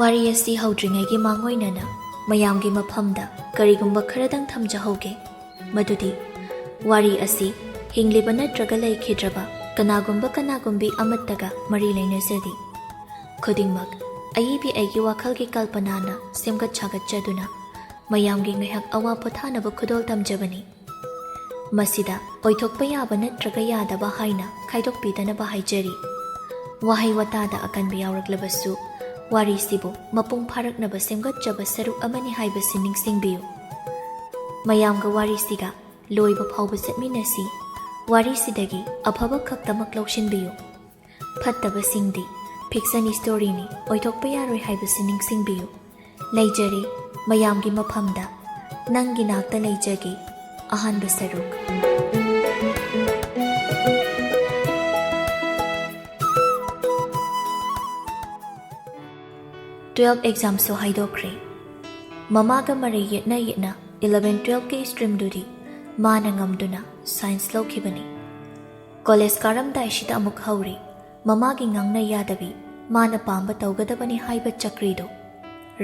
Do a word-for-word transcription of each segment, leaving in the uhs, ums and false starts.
ꯋꯥꯔꯤ ꯑꯁꯤ ꯍꯧꯗ꯭ꯔꯤꯉꯩꯒꯤ ꯃꯥꯡꯑꯣꯏꯅꯅ ꯃꯌꯥꯝꯒꯤ ꯃꯐꯝꯗ ꯀꯔꯤꯒꯨꯝꯕ ꯈꯔꯗꯪ ꯊꯝꯖꯍꯧꯒꯦ꯫ ꯃꯗꯨꯗꯤ, ꯋꯥꯔꯤ ꯑꯁꯤ ꯍꯤꯡꯂꯤꯕ ꯅꯠꯇ꯭ꯔꯒ ꯂꯩꯈꯤꯗ꯭ꯔꯕ ꯀꯅꯥꯒꯨꯝꯕ ꯀꯅꯥꯒꯨꯝꯕꯤ ꯑꯃꯠꯇꯒ ꯃꯔꯤ ꯂꯩꯅꯖꯗꯦ꯫ ꯈꯨꯗꯤꯡꯃꯛ ꯑꯏꯕꯤ ꯑꯩꯒꯤ ꯋꯥꯈꯜꯒꯤ ꯀꯜꯄꯅꯥꯅ ꯁꯦꯝꯒꯠ ꯁꯥꯒꯠꯆꯗꯨꯅ ꯃꯌꯥꯝꯒꯤ ꯉꯥꯏꯍꯥꯛ ꯑꯋꯥ ꯄꯣꯊꯥꯅꯕ ꯈꯨꯗꯣꯜ ꯇꯝꯖꯕꯅꯤ꯫ ꯃꯁꯤꯗ ꯑꯣꯏꯊꯣꯛꯄ ꯌꯥꯕ ꯅꯠꯇ꯭ꯔꯒ ꯌꯥꯗꯕ ꯍꯥꯏꯅ ꯈꯥꯏꯗꯣꯛꯄꯤꯗꯅꯕ ꯍꯥꯏꯖꯔꯤ꯫ ꯋꯥꯍꯩ ꯋꯥꯇꯥꯗ ꯑꯀꯟꯕ ꯌꯥꯎꯔꯛꯂꯕꯁꯨ, ꯋꯥꯔꯤꯁꯤꯕꯨ ꯃꯄꯨꯡ ꯐꯥꯔꯛꯅꯕ ꯁꯦꯝꯒꯠꯆꯕ ꯁꯔꯨꯛ ꯑꯃꯅꯤ ꯍꯥꯏꯕꯁꯤ ꯅꯤꯡꯁꯤꯡꯕꯤꯌꯨ꯫ ꯃꯌꯥꯝꯒ ꯋꯥꯔꯤꯁꯤꯒ ꯂꯣꯏꯕ ꯐꯥꯎꯕ ꯆꯠꯃꯤꯟꯅꯁꯤ꯫ ꯋꯥꯔꯤꯁꯤꯗꯒꯤ ꯑꯐꯕ ꯈꯛꯇꯃꯛ ꯂꯧꯁꯤꯟꯕꯤꯌꯨ꯫ ꯐꯠꯇꯕꯁꯤꯡꯗꯤ ꯐꯤꯛꯁꯟ ꯁ꯭ꯇꯣꯔꯤꯅꯤ, ꯑꯣꯏꯊꯣꯛꯄ ꯌꯥꯔꯣꯏ ꯍꯥꯏꯕꯁꯤ ꯅꯤꯡꯁꯤꯡꯕꯤꯌꯨ꯫ ꯂꯩꯖꯔꯦ ꯃꯌꯥꯝꯒꯤ ꯃꯐꯝꯗ, ꯅꯪꯒꯤ ꯅꯥꯛꯇ ꯂꯩꯖꯒꯦ꯫ ꯑꯍꯥꯟꯕ ꯁꯔꯨꯛ꯫ ꯇꯨꯋꯦꯜꯐ ꯑꯦꯛꯖꯥꯝꯁꯨ ꯍꯥꯏꯗꯣꯛꯈ꯭ꯔꯦ꯫ ꯃꯃꯥꯒ ꯃꯔꯩ ꯌꯦꯠꯅ ꯌꯦꯠꯅ ꯏꯂꯚꯦꯟ ꯇꯨꯋꯦꯜꯐꯀꯤ ꯁ꯭ꯇ꯭ꯔꯤꯝꯗꯨꯗꯤ ꯃꯥꯅ ꯉꯝꯗꯨꯅ ꯁꯥꯏꯟꯁ ꯂꯧꯈꯤꯕꯅꯤ꯫ ꯀꯣꯂꯦꯖ ꯀꯥꯔꯝꯗꯥꯏꯁꯤꯗ ꯑꯃꯨꯛ ꯍꯧꯔꯤ ꯃꯃꯥꯒꯤ ꯉꯥꯡꯅ ꯌꯥꯗꯕꯤ, ꯃꯥꯅ ꯄꯥꯝꯕ ꯇꯧꯒꯗꯕꯅꯤ ꯍꯥꯏꯕ ꯆꯀ꯭ꯔꯤꯗꯣ꯫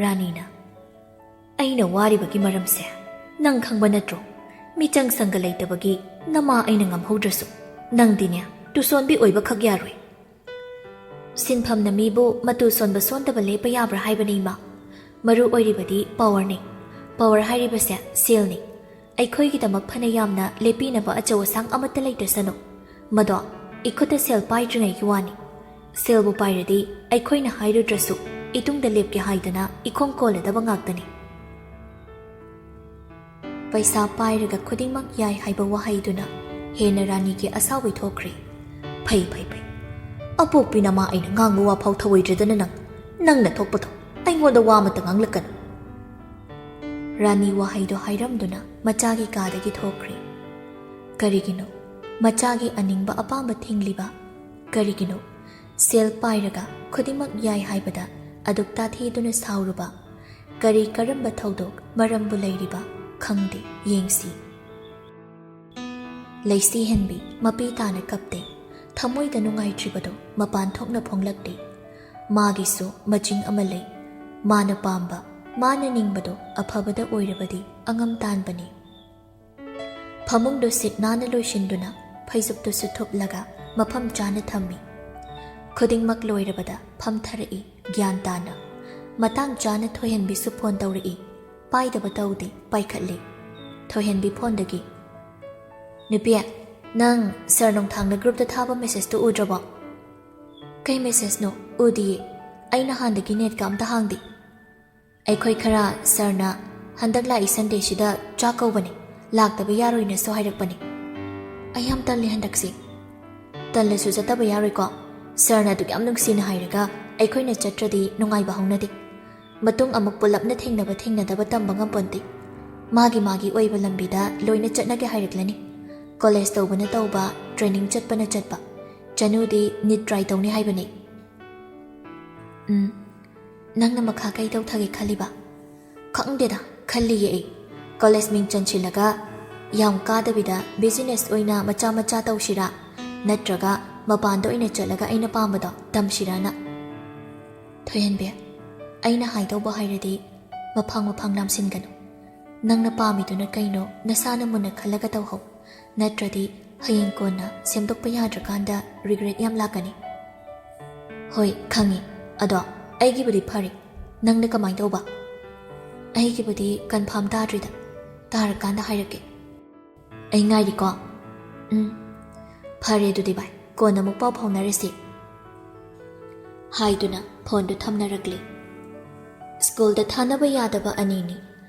ꯔꯥꯅꯤꯅ, "ꯑꯩꯅ ꯋꯥꯔꯤꯕꯒꯤ ꯃꯔꯝꯁꯦ ꯅꯪ ꯈꯪꯕ ꯅꯠꯇ꯭ꯔꯣ? ꯃꯤꯆꯪ ꯁꯪꯒ ꯂꯩꯇꯕꯒꯤ ꯅꯃꯥ ꯑꯩꯅ ꯉꯝꯍꯧꯗ꯭ꯔꯁꯨ, ꯅꯪꯗꯤꯅꯦ ꯇꯨꯁꯣꯟꯕꯤ ꯑꯣꯏꯕꯈꯛ ꯌꯥꯔꯣꯏ꯫ ꯁꯤꯟꯐꯝꯅ ꯃꯤꯕꯨ ꯃꯇꯨ ꯁꯣꯟꯕ ꯁꯣꯟꯗꯕ ꯂꯦꯞꯄ ꯌꯥꯕ꯭ꯔꯥ ꯍꯥꯏꯕꯅꯤ ꯏꯃꯥ꯫ ꯃꯔꯨ ꯑꯣꯏꯔꯤꯕꯗꯤ ꯄꯥꯋꯔꯅꯤ꯫ ꯄꯥꯋꯔ ꯍꯥꯏꯔꯤꯕꯁꯦ ꯁꯦꯜꯅꯤ꯫ ꯑꯩꯈꯣꯏꯒꯤꯗꯃꯛ ꯐꯅ ꯌꯥꯝꯅ ꯂꯦꯞꯄꯤꯅꯕ ꯑꯆꯧ ꯑꯁꯥꯡ ꯑꯃꯠꯇ ꯂꯩꯇꯁꯅꯨ, ꯃꯗꯣ ꯏꯈꯨꯠꯇ ꯁꯦꯜ ꯄꯥꯏꯗ꯭ꯔꯤꯉꯩꯒꯤ ꯋꯥꯅꯤ꯫ ꯁꯦꯜꯕꯨ ꯄꯥꯏꯔꯗꯤ ꯑꯩꯈꯣꯏꯅ ꯍꯥꯏꯔꯨꯗ꯭ꯔꯁꯨ ꯏꯇꯨꯡꯗ ꯂꯦꯞꯀꯦ ꯍꯥꯏꯗꯅ ꯏꯈꯣꯡ ꯀꯣꯜꯂꯗꯕ ꯉꯥꯛꯇꯅꯤ꯫" ꯄꯩꯁꯥ ꯄꯥꯏꯔꯒ ꯈꯨꯗꯤꯡꯃꯛ ꯌꯥꯏ ꯍꯥꯏꯕ ꯋꯥꯍꯩꯗꯨꯅ ꯍꯦꯟꯅ ꯔꯥꯅꯤꯒꯤ ꯑꯁꯥꯎꯕꯤ ꯊꯣꯛꯈ꯭ꯔꯦ꯫ "ꯐꯩ, ꯐꯩ, ꯐꯩ꯫ ꯑꯄꯣꯛꯄꯤ ꯅꯃꯥ ꯑꯩꯅ ꯉꯥꯡꯕ ꯋꯥꯐꯥꯎ ꯊꯧꯑꯣꯏꯗ꯭ꯔꯗꯅ ꯅꯪ, ꯅꯪꯅ ꯊꯣꯛꯄꯗꯣ ꯑꯩꯉꯣꯟꯗ ꯋꯥ ꯑꯃꯠꯇ ꯉꯥꯡꯂꯛꯀꯅꯨ꯫" ꯔꯥꯅꯤ ꯋꯥꯍꯩꯗꯣ ꯍꯥꯏꯔꯝꯗꯨꯅ ꯃꯆꯥꯒꯤ ꯀꯥꯗꯒꯤ ꯊꯣꯛꯈ꯭ꯔꯦ꯫ ꯀꯔꯤꯒꯤꯅꯣ ꯃꯆꯥꯒꯤ ꯑꯅꯤꯡꯕ ꯑꯄꯥꯝꯕ ꯊꯤꯡꯂꯤꯕ? ꯀꯔꯤꯒꯤꯅꯣ ꯁꯦꯜ ꯄꯥꯏꯔꯒ ꯈꯨꯗꯤꯡꯃꯛ ꯌꯥꯏ ꯍꯥꯏꯕꯗ ꯑꯗꯨꯛ ꯇꯥꯊꯤꯗꯨꯅ ꯁꯥꯎꯔꯨꯕ? ꯀꯔꯤ ꯀꯔꯝꯕ ꯊꯧꯗꯣꯛ ꯃꯔꯝꯕꯨ ꯂꯩꯔꯤꯕ? ꯈꯪꯗꯦ, ꯌꯦꯡꯁꯤ꯫ ꯂꯩꯁꯤ ꯍꯦꯟꯕꯤ ꯃꯄꯤ ꯇꯥꯅ ꯀꯞꯇꯦ꯫ ꯊꯃꯣꯏꯗ ꯅꯨꯡꯉꯥꯏꯇ꯭ꯔꯤꯕꯗꯨ ꯃꯄꯥꯟ ꯊꯣꯛꯅ ꯐꯣꯡꯂꯛꯇꯦ꯫ ꯃꯥꯒꯤꯁꯨ ꯃꯆꯤꯡ ꯑꯃ ꯂꯩ꯫ ꯃꯥꯅ ꯄꯥꯝꯕ, ꯃꯥꯅ ꯅꯤꯡꯕꯗꯣ ꯑꯐꯕꯗ ꯑꯣꯏꯔꯕꯗꯤ ꯑꯉꯝ ꯇꯥꯟꯕꯅꯤ꯫ ꯐꯃꯨꯡꯗꯨ ꯁꯤꯠ ꯅꯥꯟꯅ ꯂꯣꯏꯁꯤꯟꯗꯨꯅ, ꯐꯩꯖꯨꯞꯇꯨꯁꯨ ꯊꯨꯞꯂꯒ ꯃꯐꯝ ꯆꯥꯅ ꯊꯝꯃꯤ꯫ ꯈꯨꯗꯤꯡꯃꯛ ꯂꯣꯏꯔꯕꯗ ꯐꯝꯊꯔꯛꯏ ꯒ꯭ꯌꯥꯟ ꯇꯥꯅ꯫ ꯃꯇꯥꯡ ꯆꯥꯅ ꯊꯣꯏꯍꯟꯕꯤꯁꯨ ꯐꯣꯟ ꯇꯧꯔꯛꯏ꯫ ꯄꯥꯏꯗꯕ ꯇꯧꯗꯦ, ꯄꯥꯏꯈꯠꯂꯤ꯫ ꯊꯣꯏꯍꯟꯕꯤ ꯐꯣꯟꯗꯒꯤ, "ꯅꯨꯄꯤ, ꯅꯪ ꯁꯥꯔ ꯅꯣꯡꯊꯥꯡꯅ ꯒ꯭ꯔꯨꯞꯇ ꯊꯥꯕ ꯃꯦꯁꯦꯖꯇꯨ ꯎꯗ꯭ꯔꯕꯣ?" "ꯀꯩ ꯃꯦꯁꯦꯖꯅꯣ? ꯎꯗꯤꯌꯦ꯫ ꯑꯩ ꯅꯍꯥꯟꯗꯒꯤ ꯅꯦꯠꯀ ꯑꯝꯇ ꯍꯥꯡꯗꯦ꯫ ꯑꯩꯈꯣꯏ ꯈꯔ ꯁꯥꯔꯅ ꯍꯟꯗꯛ ꯂꯥꯛꯏ ꯁꯟꯗꯦꯁꯤꯗ ꯆꯥꯛ ꯀꯧꯕꯅꯦ, ꯂꯥꯛꯇꯕ ꯌꯥꯔꯣꯏꯅꯁꯨ ꯍꯥꯏꯔꯛꯄꯅꯦ꯫ ꯑꯩ ꯌꯥꯝ ꯇꯜꯂꯦ ꯍꯟꯗꯛꯁꯦ꯫ ꯇꯜꯂꯁꯨ ꯆꯠꯇꯕ ꯌꯥꯔꯣꯏꯀꯣ꯫ ꯁꯥꯔꯅ ꯑꯗꯨꯛ ꯌꯥꯝ ꯅꯨꯡꯁꯤꯅ ꯍꯥꯏꯔꯒ ꯑꯩꯈꯣꯏꯅ ꯆꯠꯇ꯭ꯔꯗꯤ ꯅꯨꯡꯉꯥꯏꯕ ꯍꯧꯅꯗꯦ꯫ ꯃꯇꯨꯡ ꯑꯃꯨꯛ ꯄꯨꯂꯞꯅ ꯊꯦꯡꯅꯕ ꯊꯦꯡꯅꯗꯕ ꯇꯝꯕ ꯉꯝꯄꯣꯟꯇꯦ꯫ ꯃꯥꯒꯤ ꯃꯥꯒꯤ ꯑꯣꯏꯕ ꯂꯝꯕꯤꯗ ꯂꯣꯏꯅ ꯆꯠꯅꯒꯦ ꯍꯥꯏꯔꯛꯂꯅꯤ꯫ ꯀꯣꯂꯦꯖ ꯇꯧꯕꯅ ꯇꯧꯕ, ꯇ꯭ꯔꯦꯅꯤꯡ ꯆꯠꯄꯅ ꯆꯠꯄ꯫ ꯆꯅꯨꯗꯤ ꯅꯤꯠ ꯇ꯭ꯔꯥꯏ ꯇꯧꯅꯤ ꯍꯥꯏꯕꯅꯦ꯫ ꯎꯝ, ꯅꯪꯅ ꯃꯈꯥ ꯀꯩ ꯇꯧꯊꯒꯦ ꯈꯜꯂꯤꯕ?" "ꯈꯪꯗꯦꯗ, ꯈꯜꯂꯤꯌꯦ ꯑꯩ꯫ ꯀꯣꯂꯦꯖ ꯃꯤꯡ ꯆꯟꯁꯤꯜꯂꯒ ꯌꯥꯝ ꯀꯥꯗꯕꯤꯗ ꯕꯤꯖꯤꯅꯦꯁ ꯑꯣꯏꯅ ꯃꯆꯥ ꯃꯆꯥ ꯇꯧꯁꯤꯔꯥ, ꯅꯠꯇ꯭ꯔꯒ ꯃꯄꯥꯟꯗ ꯑꯣꯏꯅ ꯆꯠꯂꯒ ꯑꯩꯅ ꯄꯥꯝꯕꯗꯣ ꯇꯝꯁꯤꯔꯥꯅ?" "ꯊꯣꯏꯍꯟꯕꯤ, ꯑꯩꯅ ꯍꯥꯏꯗꯧꯕ ꯍꯥꯏꯔꯗꯤ ꯃꯐꯥꯡ ꯃꯐꯥꯡ ꯂꯥꯝꯁꯤꯟꯒꯅꯨ꯫ ꯅꯪꯅ ꯄꯥꯝꯃꯤꯗꯨꯅ ꯀꯩꯅꯣ ꯅꯁꯥꯅ ꯃꯨꯟꯅ ꯈꯜꯂꯒ ꯇꯧꯍꯧ, ꯅꯠꯇ꯭ꯔꯗꯤ ꯍꯌꯦꯡ ꯀꯣꯟꯅ ꯁꯦꯝꯗꯣꯛꯄ ꯌꯥꯗ꯭ꯔꯀꯥꯟꯗ ꯔꯤꯒ꯭ꯔꯦꯠ ꯌꯥꯝ ꯂꯥꯛꯀꯅꯤ꯫" "ꯍꯣꯏ, ꯈꯪꯉꯤ꯫ ꯑꯗꯣ ꯑꯩꯒꯤꯕꯨꯗꯤ ꯐꯔꯦ, ꯅꯪꯅ ꯀꯃꯥꯏ ꯇꯧꯕ?" "ꯑꯩꯒꯤꯕꯨꯗꯤ ꯀꯟꯐꯥꯔꯝ ꯇꯥꯗ꯭ꯔꯤꯗ, ꯇꯥꯔꯀꯥꯟꯗ ꯍꯥꯏꯔꯛꯀꯦ꯫ ꯑꯩ ꯉꯥꯏꯔꯤꯀꯣ꯫" "ꯎꯝ, ꯐꯔꯦ ꯑꯗꯨꯗꯤ ꯚꯥꯏ, ꯀꯣꯟꯅ ꯑꯃꯨꯛ ꯄꯥꯎ ꯐꯥꯎꯅꯔꯁꯤ," ꯍꯥꯏꯗꯨꯅ ꯐꯣꯟꯗꯨ ꯊꯝꯅꯔꯛꯂꯤ꯫ ꯁ꯭ꯀꯨꯜꯗ ꯊꯥꯅꯕ ꯌꯥꯗꯕ ꯑꯅꯤꯅꯤ꯫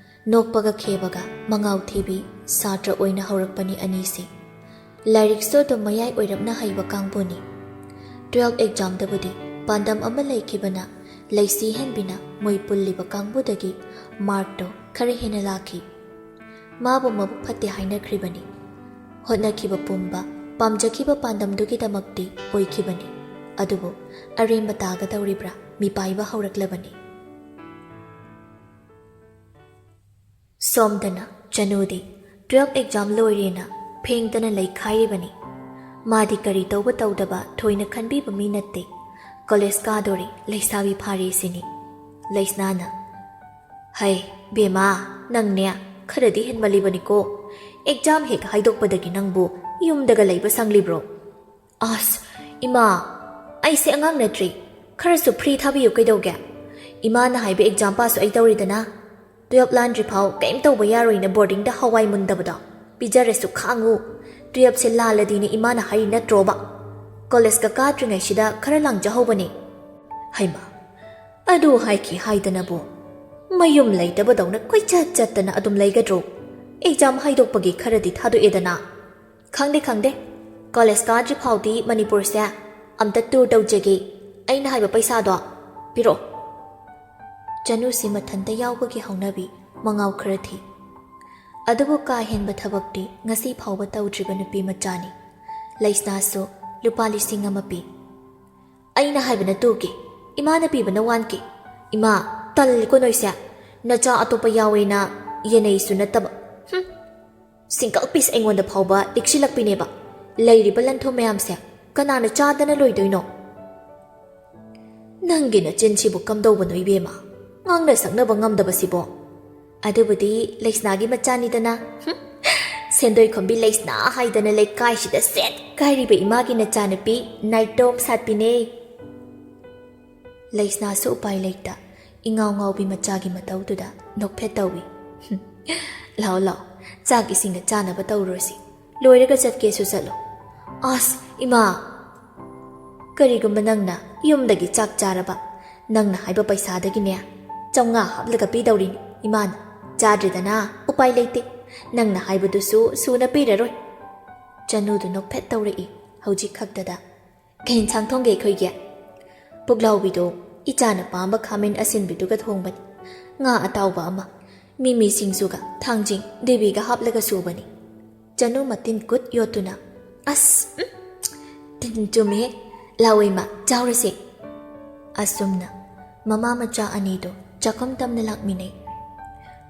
ꯅꯣꯛꯄꯒ ꯈꯦꯕꯒ ꯃꯉꯥꯎ ꯊꯤꯕꯤ ꯁꯥꯇ꯭ꯔ ꯑꯣꯏꯅ ꯍꯧꯔꯛꯄꯅꯤ ꯑꯅꯤꯁꯤ꯫ ꯂꯥꯏꯔꯤꯛꯁꯨ ꯑꯗꯨꯝ ꯃꯌꯥꯏ ꯑꯣꯏꯔꯞꯅ ꯍꯩꯕ ꯀꯥꯡꯕꯨꯅꯤ꯫ ꯇꯨꯋꯦꯜꯐ ꯑꯦꯛꯖꯥꯝꯗꯕꯨꯗꯤ ꯄꯥꯟꯗꯝ ꯑꯃ ꯂꯩꯈꯤꯕꯅ ꯂꯩꯁꯤ ꯍꯦꯟꯕꯤꯅ ꯃꯣꯏ ꯄꯨꯜꯂꯤꯕ ꯀꯥꯡꯕꯨꯗꯒꯤ ꯃꯥꯔꯛꯇꯣ ꯈꯔ ꯍꯦꯟꯅ ꯂꯥꯛꯈꯤ꯫ ꯃꯥꯕꯨ ꯃꯕꯨꯛ ꯐꯠꯇꯦ ꯍꯥꯏꯅꯈ꯭ꯔꯤꯕꯅꯤ꯫ ꯍꯣꯠꯅꯈꯤꯕ ꯄꯨꯝꯕ ꯄꯥꯝꯖꯈꯤꯕ ꯄꯥꯟꯗꯝꯗꯨꯒꯤꯗꯃꯛꯇꯤ ꯑꯣꯏꯈꯤꯕꯅꯤ꯫ ꯑꯗꯨꯕꯨ ꯑꯔꯦꯝꯕ ꯇꯥꯒꯗꯧꯔꯤꯕ꯭ꯔꯥ? ꯃꯤꯄꯥꯏꯕ ꯍꯧꯔꯛꯂꯕꯅꯤ꯫ ꯁꯣꯝꯗꯅ ꯆꯅꯨꯗꯤ ꯇꯨꯋꯦꯜꯐ ꯑꯦꯛꯖꯥꯝ ꯂꯣꯏꯔꯦꯅ ꯐꯦꯡꯗꯅ ꯂꯩꯈꯥꯏꯔꯤꯕꯅꯤ꯫ ꯃꯥꯗꯤ ꯀꯔꯤ ꯇꯧꯕ ꯇꯧꯗꯕ ꯊꯣꯏꯅ ꯈꯟꯕꯤꯕ ꯃꯤ ꯅꯠꯇꯦ꯫ ꯀꯣꯂꯦꯖ ꯀꯥꯗꯣꯔꯦ, ꯂꯩꯁꯥꯕꯤ ꯐꯥꯔꯦ ꯁꯤꯅꯤ꯫ ꯂꯩꯁꯅꯥꯅ, "ꯍꯩ, ꯕꯦꯝꯃ, ꯅꯪꯅꯦ ꯈꯔꯗꯤ ꯍꯦꯟꯃꯜꯂꯤꯕꯅꯤꯀꯣ꯫ ꯑꯦꯛꯖꯥꯝ ꯍꯦꯛ ꯍꯥꯏꯗꯣꯛꯄꯗꯒꯤ ꯅꯪꯕꯨ ꯌꯨꯝꯗꯒ ꯂꯩꯕ ꯁꯪꯂꯤꯕ꯭ꯔꯣ?" "ꯑꯁ, ꯏꯃꯥ, ꯑꯩꯁꯦ ꯑꯉꯥꯡ ꯅꯠꯇ꯭ꯔꯤ꯫ ꯈꯔꯁꯨ ꯐ꯭ꯔꯤ ꯊꯥꯕꯤꯌꯨ ꯀꯩꯗꯧꯒꯦ? ꯏꯃꯥꯅ ꯍꯥꯏꯕ ꯑꯦꯛꯖꯥꯝ ꯄꯥꯁꯁꯨ ꯑꯩ ꯇꯧꯔꯤꯗꯅ꯫ ꯇꯨꯌꯦꯜꯞ ꯂꯥꯟꯗ꯭ꯔꯤ ꯐꯥꯎ ꯀꯔꯤꯝ ꯇꯧꯕ ꯌꯥꯔꯣꯏꯅ ꯕꯣꯔꯗꯤꯡꯗ ꯍꯋꯥꯏ ꯃꯨꯟꯗꯕꯗꯣ ꯄꯤꯖꯔꯁꯨ ꯈꯥꯡꯉꯨ꯫ ꯇꯨꯌꯦꯜꯞꯁꯦ ꯂꯥꯜꯂꯗꯤꯅꯦ ꯏꯃꯥꯅ ꯍꯥꯏꯔꯤ ꯅꯠꯇ꯭ꯔꯣꯕ? ꯀꯣꯂꯦꯖꯀ ꯀꯥꯗ꯭ꯔꯤꯉꯩꯁꯤꯗ ꯈꯔ ꯂꯥꯡꯖꯍꯧꯕꯅꯦ꯫" ꯍꯩꯃꯥ, ꯑꯗꯨ ꯍꯥꯏꯈꯤ ꯍꯥꯏꯗꯅꯕꯨ ꯃꯌꯨꯝ ꯂꯩꯇꯕꯗꯧꯅ ꯀꯣꯏꯆꯠ ꯆꯠꯇꯅ ꯑꯗꯨꯝ ꯂꯩꯒꯗ꯭ꯔꯣ? ꯑꯦꯛꯖꯥꯝ ꯍꯥꯏꯗꯣꯛꯄꯒꯤ ꯈꯔꯗꯤ ꯊꯥꯗꯣꯛꯑꯦꯗꯅ꯫ "ꯈꯪꯗꯦ, ꯈꯪꯗꯦ꯫ ꯀꯣꯂꯦꯖ ꯀꯥꯗ꯭ꯔꯤ ꯐꯥꯎꯗꯤ ꯃꯅꯤꯄꯨꯔꯁꯦ ꯑꯝꯇ ꯇꯨꯔ ꯇꯧꯖꯒꯦ꯫ ꯑꯩꯅ ꯍꯥꯏꯕ ꯄꯩꯁꯥꯗꯣ ꯄꯤꯔꯛꯑꯣ꯫" ꯆꯅꯨꯁꯤ ꯃꯊꯟꯇ ꯌꯥꯎꯕꯒꯤ ꯍꯧꯅꯕꯤ ꯃꯉꯥꯎ ꯈꯔ ꯊꯤ꯫ ꯑꯗꯨꯕꯨ ꯀꯥ ꯍꯦꯟꯕ ꯊꯕꯛꯇꯤ ꯉꯁꯤ ꯐꯥꯎꯕ ꯇꯧꯗ꯭ꯔꯤꯕ ꯅꯨꯄꯤ ꯃꯆꯥꯅꯤ꯫ ꯂꯩꯁꯅꯥꯁꯨ ꯂꯨꯄꯥ ꯂꯤꯁꯤꯡ ꯑꯃ ꯄꯤ꯫ "ꯑꯩꯅ ꯍꯥꯏꯕꯅ ꯇꯨꯒꯤ, ꯏꯃꯥꯅ ꯄꯤꯕꯅ ꯋꯥꯟꯒꯤ꯫ ꯏꯃꯥ, ꯇꯜꯂꯤꯀꯣ ꯅꯣꯏꯁꯦ꯫ ꯅꯆꯥ ꯑꯇꯣꯞꯄ ꯌꯥꯎꯋꯦꯅ ꯌꯦꯟꯅꯩꯁꯨ ꯅꯠꯇꯕ꯫ ꯍꯨꯝ꯫ ꯁꯤꯡꯒꯜ ꯄꯤꯁ ꯑꯩꯉꯣꯟꯗ ꯐꯥꯎꯕ ꯂꯤꯛꯁꯤꯜꯂꯛꯄꯤꯅꯦꯕ꯫ ꯂꯩꯔꯤꯕ ꯂꯟꯊꯨꯝ ꯃꯌꯥꯝꯁꯦ ꯀꯅꯥꯅ ꯆꯥꯗꯅ ꯂꯣꯏꯗꯣꯏꯅꯣ?" "ꯅꯪꯒꯤ ꯅꯆꯤꯟꯁꯤꯕꯨ ꯀꯝꯗꯧꯕꯅꯣ ꯏꯕꯦꯝꯃ? ꯉꯥꯡꯅ ꯁꯛꯅꯕ ꯉꯝꯗꯕꯁꯤꯕꯣ?" "ꯑꯗꯨꯕꯨꯗꯤ ꯂꯩꯁꯅꯥꯒꯤ ꯃꯆꯥꯅꯤꯗꯅ꯫ ꯍꯨꯝ꯫ ꯁꯦꯟꯗꯣꯏ ꯈꯣꯝꯕꯤ ꯂꯩꯁꯅꯥ ꯍꯥꯏꯗꯅ ꯂꯩꯀꯥꯏꯁꯤꯗ ꯁꯦꯠ ꯀꯥꯏꯔꯤꯕ ꯏꯃꯥꯒꯤ ꯅꯆꯥꯅꯨꯄꯤ ꯅꯥꯏꯇꯣꯝ ꯁꯥꯠꯄꯤꯅꯦ꯫" ꯂꯩꯁꯅꯥꯁꯨ ꯎꯄꯥꯏ ꯂꯩꯇ ꯏꯉꯥꯎ ꯉꯥꯎꯕꯤ ꯃꯆꯥꯒꯤ ꯃꯇꯧꯗꯨꯗ ꯅꯣꯛꯐꯦꯠ ꯇꯧꯏ꯫ "ꯍꯨꯝ꯫ ꯂꯥꯛꯑꯣ, ꯂꯥꯛꯑꯣ, ꯆꯥꯛ ꯏꯁꯤꯡꯒ ꯆꯥꯅꯕ ꯇꯧꯔꯨꯔꯁꯤ꯫ ꯂꯣꯏꯔꯒ ꯆꯠꯀꯦꯁꯨ ꯆꯠꯂꯣ꯫" "ꯑꯁ, ꯏꯃꯥ!" "ꯀꯔꯤꯒꯨꯝꯕ ꯅꯪꯅ ꯌꯨꯝꯗꯒꯤ ꯆꯥꯛ ꯆꯥꯔꯕ, ꯅꯪꯅ ꯍꯥꯏꯕ ꯄꯩꯁꯥꯗꯒꯤꯅꯦ ꯆꯥꯝꯃꯉꯥ ꯍꯥꯞꯂꯒ ꯄꯤꯗꯧꯔꯤꯅꯤ ꯏꯃꯥꯅ꯫ ꯆꯥꯗ꯭ꯔꯦꯗꯅ, ꯎꯄꯥꯏ ꯂꯩꯇꯦ꯫ ꯅꯪꯅ ꯍꯥꯏꯕꯗꯨꯁꯨ ꯁꯨꯅ ꯄꯤꯔꯔꯣꯏ꯫" ꯆꯅꯨꯗꯨ ꯅꯣꯛꯐꯦꯠ ꯇꯧꯔꯛꯏ ꯍꯧꯖꯤꯛ ꯈꯛꯇꯗ꯫ "ꯀꯩ ꯏꯟꯁꯥꯡ ꯊꯣꯡꯒꯦ ꯑꯩꯈꯣꯏꯒꯤ?" "ꯄꯨꯛꯂꯥꯎꯕꯤꯗꯣ ꯏꯆꯥꯅ ꯄꯥꯝꯕ ꯈꯥꯃꯦꯟ ꯑꯁꯤꯟꯕꯤꯗꯨꯒ ꯊꯣꯡꯕꯅꯤ꯫ ꯉꯥ ꯑꯇꯥꯎꯕ ꯑꯃ, ꯃꯤꯃꯤ ꯁꯤꯡꯖꯨꯒ ꯊꯥꯡꯖꯤꯡ ꯗꯦꯕꯤꯒ ꯍꯥꯞꯂꯒ ꯁꯨꯕꯅꯤ꯫" ꯆꯅꯨ ꯃꯇꯤꯟ ꯀꯨꯠ ꯌꯣꯠꯇꯨꯅ, "ꯑꯁ, ꯎꯝ, ꯇꯤꯟ ꯆꯨꯝꯃꯦꯍꯦ꯫ ꯂꯥꯎ ꯏꯃꯥ, ꯆꯥꯎꯔꯁꯦ꯫" ꯑꯁꯨꯝꯅ ꯃꯃꯥ ꯃꯆꯥ ꯑꯅꯤꯗꯨ ꯆꯥꯛꯈꯨꯝ ꯇꯝꯅ ꯂꯥꯛꯃꯤꯟꯅꯩ꯫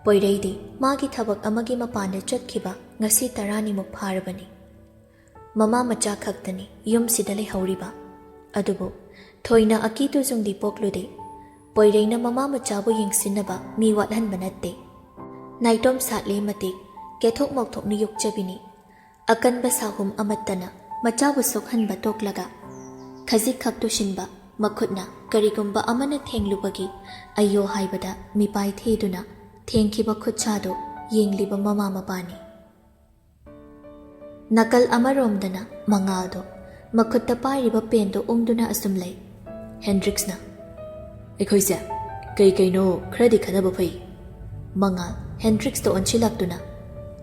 ꯄꯣꯏꯔꯩꯗꯤ ꯃꯥꯒꯤ ꯊꯕꯛ ꯑꯃꯒꯤ ꯃꯄꯥꯟꯗ ꯆꯠꯈꯤꯕ ꯉꯁꯤ ꯇꯔꯥꯅꯤꯃꯨꯛ ꯐꯥꯔꯕꯅꯤ꯫ ꯃꯃꯥ ꯃꯆꯥ ꯈꯛꯇꯅꯤ ꯌꯨꯝꯁꯤꯗ ꯂꯩꯍꯧꯔꯤꯕ꯫ ꯑꯗꯨꯕꯨ ꯊꯣꯏꯅ ꯑꯀꯤ ꯇꯨꯖꯨꯡꯗꯤ ꯄꯣꯛꯂꯨꯗꯦ꯫ ꯄꯣꯏꯔꯩꯅ ꯃꯃꯥ ꯃꯆꯥꯕꯨ ꯌꯦꯡꯁꯤꯟꯅꯕ ꯃꯤ ꯋꯥꯠꯍꯟꯕ ꯅꯠꯇꯦ꯫ ꯅꯥꯏꯇꯣꯝ ꯁꯥꯠꯂꯤ ꯃꯇꯤꯛ, ꯀꯦꯊꯣꯛ ꯃꯧꯊꯣꯛꯅ ꯌꯣꯛꯆꯕꯤꯅꯤ꯫ ꯑꯀꯟꯕ ꯁꯥꯍꯨꯝ ꯑꯃꯠꯇꯅ ꯃꯆꯥꯕꯨ ꯁꯣꯛꯍꯟꯕ ꯇꯣꯛꯂꯒ, ꯈꯖꯤꯛ ꯈꯛ ꯇꯨꯁꯤꯟꯕ ꯃꯈꯨꯠꯅ ꯀꯔꯤꯒꯨꯝꯕ ꯑꯃꯅ ꯊꯦꯡꯂꯨꯕꯒꯤ ꯑꯌꯣ ꯍꯥꯏꯕꯗ ꯃꯤꯄꯥꯏ ꯊꯤꯗꯨꯅ ꯊꯦꯡꯈꯤꯕ ꯈꯨꯠꯁꯥꯗꯨ ꯌꯦꯡꯂꯤꯕ ꯃꯃꯥ ꯃꯄꯥꯅꯤ꯫ ꯅꯥꯀꯜ ꯑꯃꯔꯣꯝꯗꯅ ꯃꯉꯥꯜꯗꯣ ꯃꯈꯨꯠꯇ ꯄꯥꯏꯔꯤꯕ ꯄꯦꯟꯗꯣ ꯎꯪꯗꯨꯅ ꯑꯁꯨꯝ ꯂꯩ꯫ ꯍꯦꯟꯗ꯭ꯔꯤꯛꯁꯅ, "ꯑꯩꯈꯣꯏꯁꯦ ꯀꯩ ꯀꯩꯅꯣ ꯈꯔꯗꯤ ꯈꯟꯅꯕ ꯐꯩ꯫" ꯃꯉꯥꯜ ꯍꯦꯟꯗ꯭ꯔꯤꯛꯁꯇ ꯑꯣꯟꯁꯤꯜꯂꯛꯇꯨꯅ,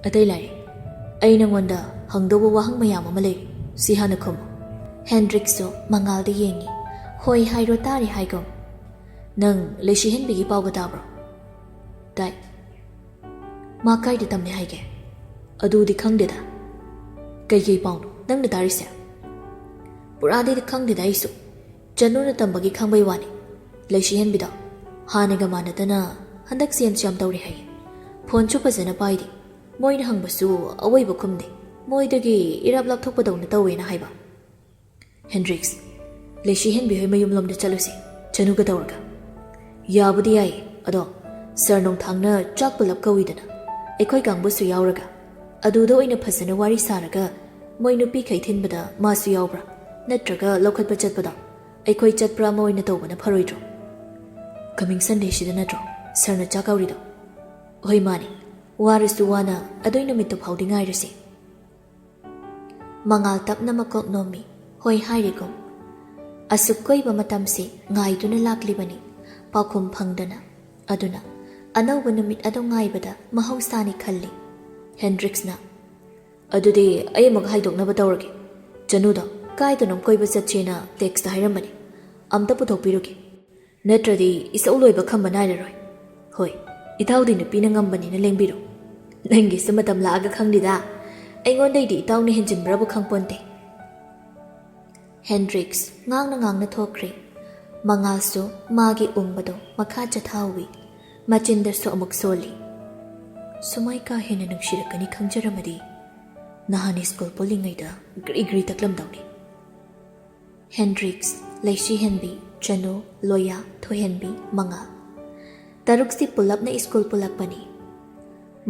"ꯑꯇꯩ ꯂꯥꯏꯔꯤ, ꯑꯩ ꯅꯉꯣꯟꯗ ꯍꯪꯗꯧꯕ ꯋꯥꯍꯪ ꯃꯌꯥꯝ ꯑꯃ ꯂꯩꯔꯤ, ꯁꯤ ꯍꯥꯟꯅ ꯈꯨꯝꯃꯨ꯫" ꯍꯦꯟꯗ꯭ꯔꯤꯛꯁꯁꯨ ꯃꯉꯥꯜꯗ ꯌꯦꯡꯉꯤ꯫ "ꯍꯣꯏ ꯍꯥꯏꯔꯣ, ꯇꯥꯔꯤ" ꯍꯥꯏꯒꯨꯝ꯫ "ꯅꯪ ꯂꯩꯁꯤꯍꯟꯕꯤꯒꯤ ꯄꯥꯎꯒ ꯇꯥꯕ꯭ꯔꯣ?" "ꯇꯥꯏ꯫" "ꯃꯥ ꯀꯥꯏꯗ ꯇꯝꯅꯤ ꯍꯥꯏꯒꯦ?" "ꯑꯗꯨꯗꯤ ꯈꯪꯗꯦꯗ꯫" "ꯀꯩꯀꯩ ꯄꯥꯎꯅꯣ ꯅꯪꯅ ꯇꯥꯔꯤꯁꯦ?" "ꯄꯨꯔꯥꯗꯤ ꯈꯪꯗꯦꯗ ꯑꯩꯁꯨ꯫ ꯆꯅꯨꯅ ꯇꯝꯕꯒꯤ ꯈꯪꯕꯩ ꯋꯥꯅꯤ꯫ ꯂꯩꯁꯤꯍꯟꯕꯤꯗꯣ ꯍꯥꯟꯅꯒ ꯃꯥꯟꯅꯗꯅ ꯍꯟꯗꯛ ꯆꯦꯟꯖ ꯌꯥꯝ ꯇꯧꯔꯦ ꯍꯥꯏꯌꯦ꯫ ꯐꯣꯟꯁꯨ ꯐꯖꯅ ꯄꯥꯏꯗꯦ꯫ ꯃꯣꯏꯅ ꯍꯪꯕꯁꯨ ꯑꯋꯣꯏꯕ ꯈꯨꯝꯗꯦ꯫ ꯃꯣꯏꯗꯒꯤ ꯏꯔꯥꯞ ꯂꯥꯞꯊꯣꯛꯄꯗꯧꯅ ꯇꯧꯋꯦꯅ ꯍꯥꯏꯕ꯫" "ꯍꯦꯟꯗ꯭ꯔꯤꯛꯁ, ꯂꯩꯁꯤꯍꯟꯕꯤ ꯍꯣꯏ ꯃꯌꯨꯝꯂꯣꯝꯗ ꯆꯠꯂꯨꯁꯦ, ꯆꯅꯨꯒ ꯇꯧꯔꯒ꯫" "ꯌꯥꯕꯨꯗꯤ ꯌꯥꯏ, ꯑꯗꯣ ꯁꯥꯔ ꯅꯣꯡꯊꯥꯡꯅ ꯆꯥꯛ ꯄꯨꯂꯞ ꯀꯧꯏꯗꯅ, ꯑꯩꯈꯣꯏ ꯀꯥꯡꯕꯨꯁꯨ ꯌꯥꯎꯔꯒ꯫ ꯑꯗꯨꯗ ꯑꯣꯏꯅ ꯐꯖꯅ ꯋꯥꯔꯤ ꯁꯥꯔꯒ, ꯃꯣꯏ ꯅꯨꯄꯤꯈꯩ ꯊꯤꯟꯕꯗ ꯃꯥꯁꯨ ꯌꯥꯎꯕ꯭ꯔꯥ, ꯅꯠꯇ꯭ꯔꯒ ꯂꯧꯈꯠꯄ ꯆꯠꯄꯗꯣ ꯑꯩꯈꯣꯏ ꯆꯠꯄ꯭ꯔꯥ ꯑꯃ ꯑꯣꯏꯅ ꯇꯧꯕꯅ ꯐꯔꯣꯏꯗ꯭ꯔꯣ?" "ꯀꯃꯤꯡ ꯁꯟꯗꯦꯁꯤꯗ ꯅꯠꯇ꯭ꯔꯣ ꯁꯥꯔꯅ ꯆꯥꯛ ꯀꯧꯔꯤꯗꯣ?" "ꯍꯣꯏ, ꯃꯥꯅꯤ꯫ ꯋꯥꯔꯁꯨ ꯋꯥꯅ ꯑꯗꯨꯏ ꯅꯨꯃꯤꯠꯇꯨ ꯐꯥꯎꯗꯤ ꯉꯥꯏꯔꯁꯤ꯫" ꯃꯉꯥꯜ ꯇꯞꯅ ꯃꯀꯣꯛ ꯅꯣꯝꯃꯤ, ꯍꯣꯏ ꯍꯥꯏꯔꯦꯒꯨꯝ꯫ ꯑꯁꯨꯛ ꯀꯨꯏꯕ ꯃꯇꯝꯁꯤ ꯉꯥꯏꯗꯨꯅ ꯂꯥꯛꯂꯤꯕꯅꯤ, ꯄꯥꯎꯈꯨꯝ ꯐꯪꯗꯅ꯫ ꯑꯗꯨꯅ ꯑꯅꯧꯕ ꯅꯨꯃꯤꯠ ꯑꯗꯨ ꯉꯥꯏꯕꯗ ꯃꯍꯧꯁꯥꯅꯤ ꯈꯜꯂꯤ꯫ ꯍꯦꯟꯗ꯭ꯔꯤꯛꯁꯅ, "ꯑꯗꯨꯗꯤ ꯑꯩ ꯑꯃꯨꯛ ꯍꯥꯏꯗꯣꯛꯅꯕ ꯇꯧꯔꯒꯦ꯫ ꯆꯅꯨꯗꯣ ꯀꯥꯏꯗꯅꯣꯝ ꯀꯣꯏꯕ ꯆꯠꯁꯦꯅ ꯇꯦꯛꯁꯇ ꯍꯥꯏꯔꯝꯕꯅꯤ꯫ ꯑꯝꯇ ꯄꯨꯊꯣꯛꯄꯤꯔꯨꯒꯦ꯫ ꯅꯠꯇ꯭ꯔꯗꯤ ꯏꯁꯧ ꯂꯣꯏꯕ ꯈꯝꯕ ꯅꯥꯏꯔꯔꯣꯏ꯫ ꯍꯣꯏ, ꯏꯇꯥꯎꯗꯤ ꯅꯨꯄꯤꯅ ꯉꯝꯕꯅꯤꯅ ꯂꯦꯡꯕꯤꯔꯣ꯫ ꯅꯪꯒꯤꯁꯨ ꯃꯇꯝ ꯂꯥꯛꯑꯒ ꯈꯪꯅꯤꯗ꯫ ꯑꯩꯉꯣꯟꯗꯩꯗꯤ ꯏꯇꯥꯎꯅ ꯍꯦꯟꯖꯤꯟꯕ꯭ꯔꯕꯨ ꯈꯪꯄꯣꯟꯇꯦ꯫" ꯍꯦꯟꯗ꯭ꯔꯤꯛꯁ ꯉꯥꯡꯅ ꯉꯥꯡꯅ ꯊꯣꯛꯈ꯭ꯔꯦ꯫ ꯃꯉꯥꯜꯁꯨ ꯃꯥꯒꯤ ꯎꯪꯕꯗꯣ ꯃꯈꯥ ꯆꯠꯊꯍꯧꯏ꯫ ꯃꯆꯤꯟꯗꯁꯨ ꯑꯃꯨꯛ ꯁꯣꯜꯂꯤ꯫ "ꯁꯨꯃꯥꯏ ꯀꯥ ꯍꯦꯟꯅ ꯅꯨꯡꯁꯤꯔꯛꯀꯅꯤ ꯈꯪꯖꯔꯝꯃꯗꯤ ꯅꯍꯥꯟ ꯁ꯭ꯀꯨꯜ ꯄꯨꯜꯂꯤꯉꯩꯗ ꯒ꯭ꯔꯤ ꯒ꯭ꯔꯤ ꯇꯛꯂꯝꯗꯧꯅꯤ꯫" ꯍꯦꯟꯗ꯭ꯔꯤꯛꯁ, ꯂꯩꯁꯤ ꯍꯦꯟꯕꯤ, ꯆꯅꯨ, ꯂꯣꯌꯥ, ꯊꯣꯏꯍꯟꯕꯤ, ꯃꯉꯥꯜ꯫ ꯇꯔꯨꯛꯁꯤ ꯄꯨꯂꯞꯅ ꯁ꯭ꯀꯨꯜ ꯄꯨꯜꯂꯛꯄꯅꯤ꯫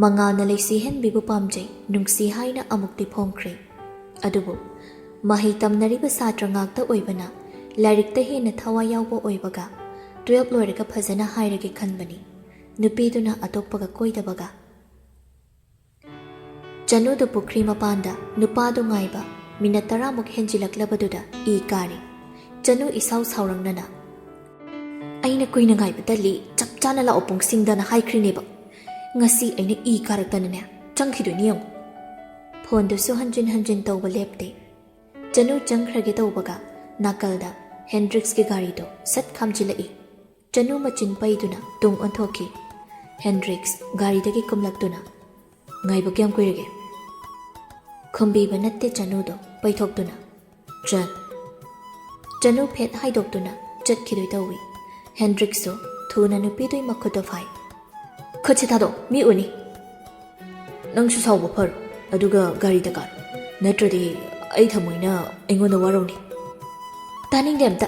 ꯃꯉꯥꯜꯅ ꯂꯩꯁꯤꯍꯟꯕꯤꯕꯨ ꯄꯥꯝꯖꯩ, ꯅꯨꯡꯁꯤ ꯍꯥꯏꯅ ꯑꯃꯨꯛꯇꯤ ꯐꯣꯡꯈ꯭ꯔꯦ꯫ ꯑꯗꯨꯕꯨ ꯃꯍꯩ ꯇꯝꯅꯔꯤꯕ ꯁꯥꯇ꯭ꯔ ꯉꯥꯛꯇ ꯑꯣꯏꯕꯅ ꯂꯥꯏꯔꯤꯛꯇ ꯍꯦꯟꯅ ꯊꯋꯥꯏ ꯌꯥꯎꯕ ꯑꯣꯏꯕꯒ twelve ꯂꯣꯏꯔꯒ ꯐꯖꯅ ꯍꯥꯏꯔꯒꯦ ꯈꯟꯕꯅꯤ꯫ ꯅꯨꯄꯤꯗꯨꯅ ꯑꯇꯣꯞꯄꯒ ꯀꯣꯏꯗꯕꯒ꯫ ꯆꯅꯨꯗꯨ ꯄꯨꯈ꯭ꯔꯤ ꯃꯄꯥꯟꯗ ꯅꯨꯄꯥꯗꯨ ꯉꯥꯏꯕ ꯃꯤꯅꯠ ꯇꯔꯥꯃꯨꯛ ꯍꯦꯟꯖꯤꯜꯂꯛꯂꯕꯗꯨꯗ ꯏ ꯀꯥꯔꯤ꯫ ꯆꯅꯨ ꯏꯁꯥꯎ ꯁꯥꯎꯔꯪꯅꯅ, "ꯑꯩꯅ ꯀꯨꯏꯅ ꯉꯥꯏꯕ ꯇꯜꯂꯤ, ꯆꯞ ꯆꯥꯅ ꯂꯥꯛꯑꯣ ꯄꯨꯡꯁꯤꯡꯗꯅ ꯍꯥꯏꯈ꯭ꯔꯤꯅꯦꯕ꯫ ꯉꯁꯤ ꯑꯩꯅ ꯏ ꯀꯥꯔꯛꯇꯅꯅꯦ ꯆꯪꯈꯤꯗꯣꯏꯅꯤ ꯌꯦꯡꯉꯨ꯫" ꯐꯣꯟꯗꯨꯁꯨ ꯍꯟꯖꯤꯟ ꯍꯟꯖꯤꯟ ꯇꯧꯕ ꯂꯦꯞꯇꯦ꯫ ꯆꯅꯨ ꯆꯪꯈ꯭ꯔꯒꯦ ꯇꯧꯕꯒ ꯅꯥꯀꯜꯗ ꯍꯦꯟꯗ꯭ꯔꯤꯛꯁꯀꯤ ꯒꯥꯔꯤꯗꯨ ꯁꯠ ꯈꯥꯝꯖꯤꯜꯂꯛꯏ꯫ ꯆꯅꯨ ꯃꯆꯤꯟ ꯄꯩꯗꯨꯅ ꯇꯨꯡ ꯑꯣꯟꯊꯣꯛꯈꯤ꯫ ꯍꯦꯟꯗ꯭ꯔꯤꯛꯁ ꯒꯥꯔꯤꯗꯒꯤ ꯀꯨꯝꯂꯛꯇꯨꯅ, "ꯉꯥꯏꯕ ꯀꯌꯥꯝ ꯀꯨꯏꯔꯒꯦ?" ꯈꯨꯝꯕꯤꯕ ꯅꯠꯇꯦ ꯆꯅꯨꯗꯣ ꯄꯩꯊꯣꯛꯇꯨꯅ꯫ "ꯆꯟ꯫" ꯆꯅꯨ ꯐꯦꯠ ꯍꯥꯏꯗꯣꯛꯇꯨꯅ ꯆꯠꯈꯤꯗꯣꯏ ꯇꯧꯏ꯫ ꯍꯦꯟꯗ꯭ꯔꯤꯛꯁꯁꯨ ꯊꯨꯅ ꯅꯨꯄꯤꯗꯨꯒꯤ ꯃꯈꯨꯠꯇꯣ ꯐꯥꯏ꯫ "ꯈꯨꯠꯁꯦ ꯊꯥꯗꯣꯛ, ꯃꯤ ꯎꯅꯤ꯫ ꯅꯪꯁꯨ ꯁꯥꯎꯕ ꯐꯔꯣ, ꯑꯗꯨꯒ ꯒꯥꯔꯤꯗ ꯀꯥꯔꯣ, ꯅꯠꯇ꯭ꯔꯗꯤ ꯑꯩ ꯊꯃꯣꯏꯅ ꯑꯩꯉꯣꯟꯗ ꯋꯥꯔꯧꯅꯤ꯫" "ꯇꯥꯅꯤꯡꯗꯦ ꯑꯝꯇ꯫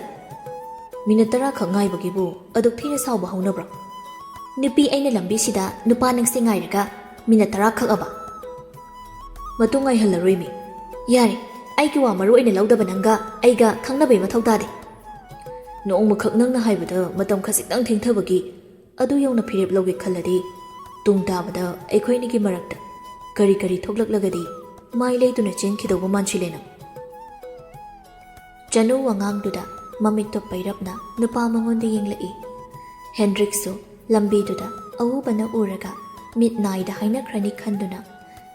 ꯃꯤꯅꯠ ꯇꯔꯥ ꯈꯛ ꯉꯥꯏꯕꯒꯤꯕꯨ ꯑꯗꯨꯛ ꯊꯤꯅ ꯁꯥꯎꯕ ꯍꯧꯅꯕ꯭ꯔꯣ? ꯅꯨꯄꯤ ꯑꯩꯅ ꯂꯝꯕꯤꯁꯤꯗ ꯅꯨꯄꯥ ꯅꯪꯁꯦ ꯉꯥꯏꯔꯒ ꯃꯤꯅꯠ ꯇꯔꯥ ꯈꯛ ꯑꯕ?" "ꯃꯇꯨꯡ ꯉꯥꯏꯍꯜꯂꯔꯣꯏ ꯃꯤ꯫ ꯌꯥꯔꯦ, ꯑꯩꯒꯤ ꯋꯥ ꯃꯔꯨ ꯑꯣꯏꯅ ꯂꯧꯗꯕ ꯅꯪꯒ ꯑꯩꯒ ꯈꯪꯅꯕꯩ ꯃꯊꯧ ꯇꯥꯗꯦ꯫ ꯅꯣꯡꯃꯈꯛ ꯅꯪꯅ ꯍꯥꯏꯕꯗ ꯃꯇꯝ ꯈꯖꯤꯛꯇꯪ ꯊꯦꯡꯊꯕꯒꯤ ꯑꯗꯨ ꯌꯧꯅ ꯐꯤꯔꯦꯞ ꯂꯧꯒꯦ ꯈꯜꯂꯗꯤ, ꯇꯨꯡ ꯇꯥꯕꯗ ꯑꯩꯈꯣꯏ ꯑꯅꯤꯒꯤ ꯃꯔꯛꯇ ꯀꯔꯤ ꯀꯔꯤ ꯊꯣꯛꯂꯛꯂꯒꯗꯤ ꯃꯥꯏ ꯂꯩꯗꯨꯅ ꯆꯦꯟꯈꯤꯗꯧꯕ ꯃꯥꯟꯁꯤꯜꯂꯦ ꯅꯪ꯫" ꯆꯅꯨ ꯋꯥꯉꯥꯡꯗꯨꯗ ꯃꯃꯤꯠꯇꯣ ꯄꯩꯔꯞꯅ ꯅꯨꯄꯥ ꯃꯉꯣꯟꯗ ꯌꯦꯡꯂꯛꯏ꯫ ꯍꯦꯟꯗ꯭ꯔꯤꯛꯁꯨ ꯂꯝꯕꯤꯗꯨꯗ ꯑꯎꯕꯅ ꯎꯔꯒ ꯃꯤꯠ ꯅꯥꯏꯗ ꯍꯥꯏꯅꯈ꯭ꯔꯅꯤ ꯈꯟꯗꯨꯅ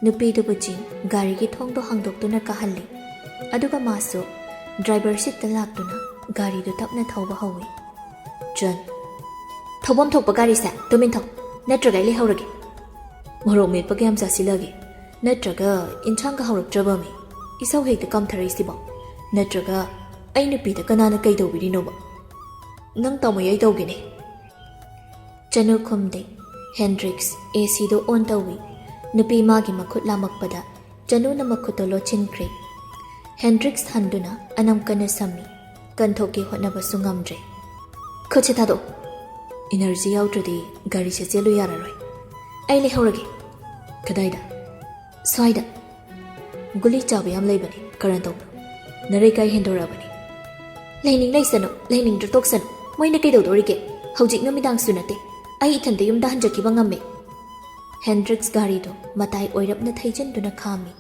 ꯅꯨꯄꯤꯗꯨꯕꯨ ꯆꯤꯡ ꯒꯥꯔꯤꯒꯤ ꯊꯣꯡꯗꯣ ꯍꯥꯡꯗꯣꯛꯇꯨꯅ ꯀꯥꯍꯜꯂꯤ꯫ ꯑꯗꯨꯒ ꯃꯥꯁꯨ ꯗ꯭ꯔꯥꯏꯚꯔ ꯁꯤꯠꯇ ꯂꯥꯛꯇꯨꯅ ꯒꯥꯔꯤꯗꯨ ꯇꯞꯅ ꯊꯧꯕ ꯍꯧꯏ꯫ "ꯆꯟ, ꯊꯧꯐꯝ ꯊꯣꯛꯄ ꯒꯥꯔꯤꯁꯦ ꯇꯨꯃꯤꯟ ꯊꯧ, ꯅꯠꯇ꯭ꯔꯒ ꯑꯩ ꯂꯩꯍꯧꯔꯒꯦ꯫ ꯃꯣꯔꯣꯛ ꯃꯦꯠꯄ ꯀꯌꯥꯝ ꯆꯥꯁꯤꯜꯂꯒꯦ? ꯅꯠꯇ꯭ꯔꯒ ꯏꯟꯁꯥꯡꯒ ꯍꯧꯔꯛꯇ꯭ꯔꯕ ꯃꯤ? ꯏꯁꯧ ꯍꯦꯛꯇ ꯀꯥꯝꯊꯔꯛꯏꯁꯤꯕꯣ? ꯅꯠꯇ꯭ꯔꯒ ꯑꯩ ꯅꯨꯄꯤꯗ ꯀꯅꯥꯅ ꯀꯩ ꯇꯧꯕꯤꯔꯤꯅꯣꯕ? ꯅꯪ ꯇꯥꯃꯣ ꯌꯥꯏ ꯇꯧꯒꯦꯅꯦ꯫" ꯆꯅꯨ ꯈꯨꯝꯗꯦ꯫ ꯍꯦꯟꯗ꯭ꯔꯤꯛꯁ ꯑꯦ ꯁꯤꯗꯣ ꯑꯣꯟ ꯇꯧꯏ꯫ ꯅꯨꯄꯤ ꯃꯥꯒꯤ ꯃꯈꯨꯠ ꯂꯥꯝꯃꯛꯄꯗ ꯆꯅꯨꯅ ꯃꯈꯨꯠꯇꯣ ꯂꯣꯠꯁꯤꯟꯈ꯭ꯔꯦ꯫ ꯍꯦꯟꯗ꯭ꯔꯤꯛꯁ ꯍꯟꯗꯨꯅ ꯑꯅꯝ ꯀꯟꯅ ꯁꯝꯃꯤ꯫ ꯀꯟꯊꯣꯛꯀꯦ ꯍꯣꯠꯅꯕꯁꯨ ꯉꯝꯗ꯭ꯔꯦ꯫ "ꯈꯨꯠꯁꯦ ꯊꯥꯗꯣꯛꯑꯣ꯫ ꯏꯅꯔꯖꯤ ꯌꯥꯎꯗ꯭ꯔꯗꯤ ꯒꯥꯔꯤꯁꯦ ꯆꯦꯜꯂꯨ ꯌꯥꯔꯔꯣꯏ꯫ ꯑꯩ ꯂꯩꯍꯧꯔꯒꯦ꯫" "ꯀꯗꯥꯏꯗ?" "ꯁ꯭ꯋꯥꯏꯗ꯫ ꯒꯨꯂꯤ ꯆꯥꯕ ꯌꯥꯝ ꯂꯩꯕꯅꯤ, ꯀꯔꯟ ꯇꯧꯕ꯫ ꯅꯔꯩꯀꯥꯏ ꯍꯦꯟꯗꯣꯔꯛꯑꯕꯅꯤ꯫" "ꯂꯩꯅꯤꯡ ꯂꯩꯁꯅꯨ, ꯂꯩꯅꯤꯡꯗ꯭ꯔ ꯇꯣꯛꯁꯅꯨ꯫ ꯃꯣꯏꯅ ꯀꯩꯗꯧꯗꯣꯔꯤꯒꯦ? ꯍꯧꯖꯤꯛ ꯅꯨꯃꯤꯗꯥꯡꯁꯨ ꯅꯠꯇꯦ꯫ ꯑꯩ ꯏꯊꯟꯇ ꯌꯨꯝꯗ ꯍꯟꯖꯈꯤꯕ ꯉꯝꯃꯦ꯫" ꯍꯦꯟꯗ꯭ꯔꯤꯛꯁ ꯒꯥꯔꯤꯗꯣ ꯃꯇꯥꯏ ꯑꯣꯏꯔꯞꯅ ꯊꯩꯖꯤꯟꯗꯨꯅ ꯈꯥꯝꯃꯤ꯫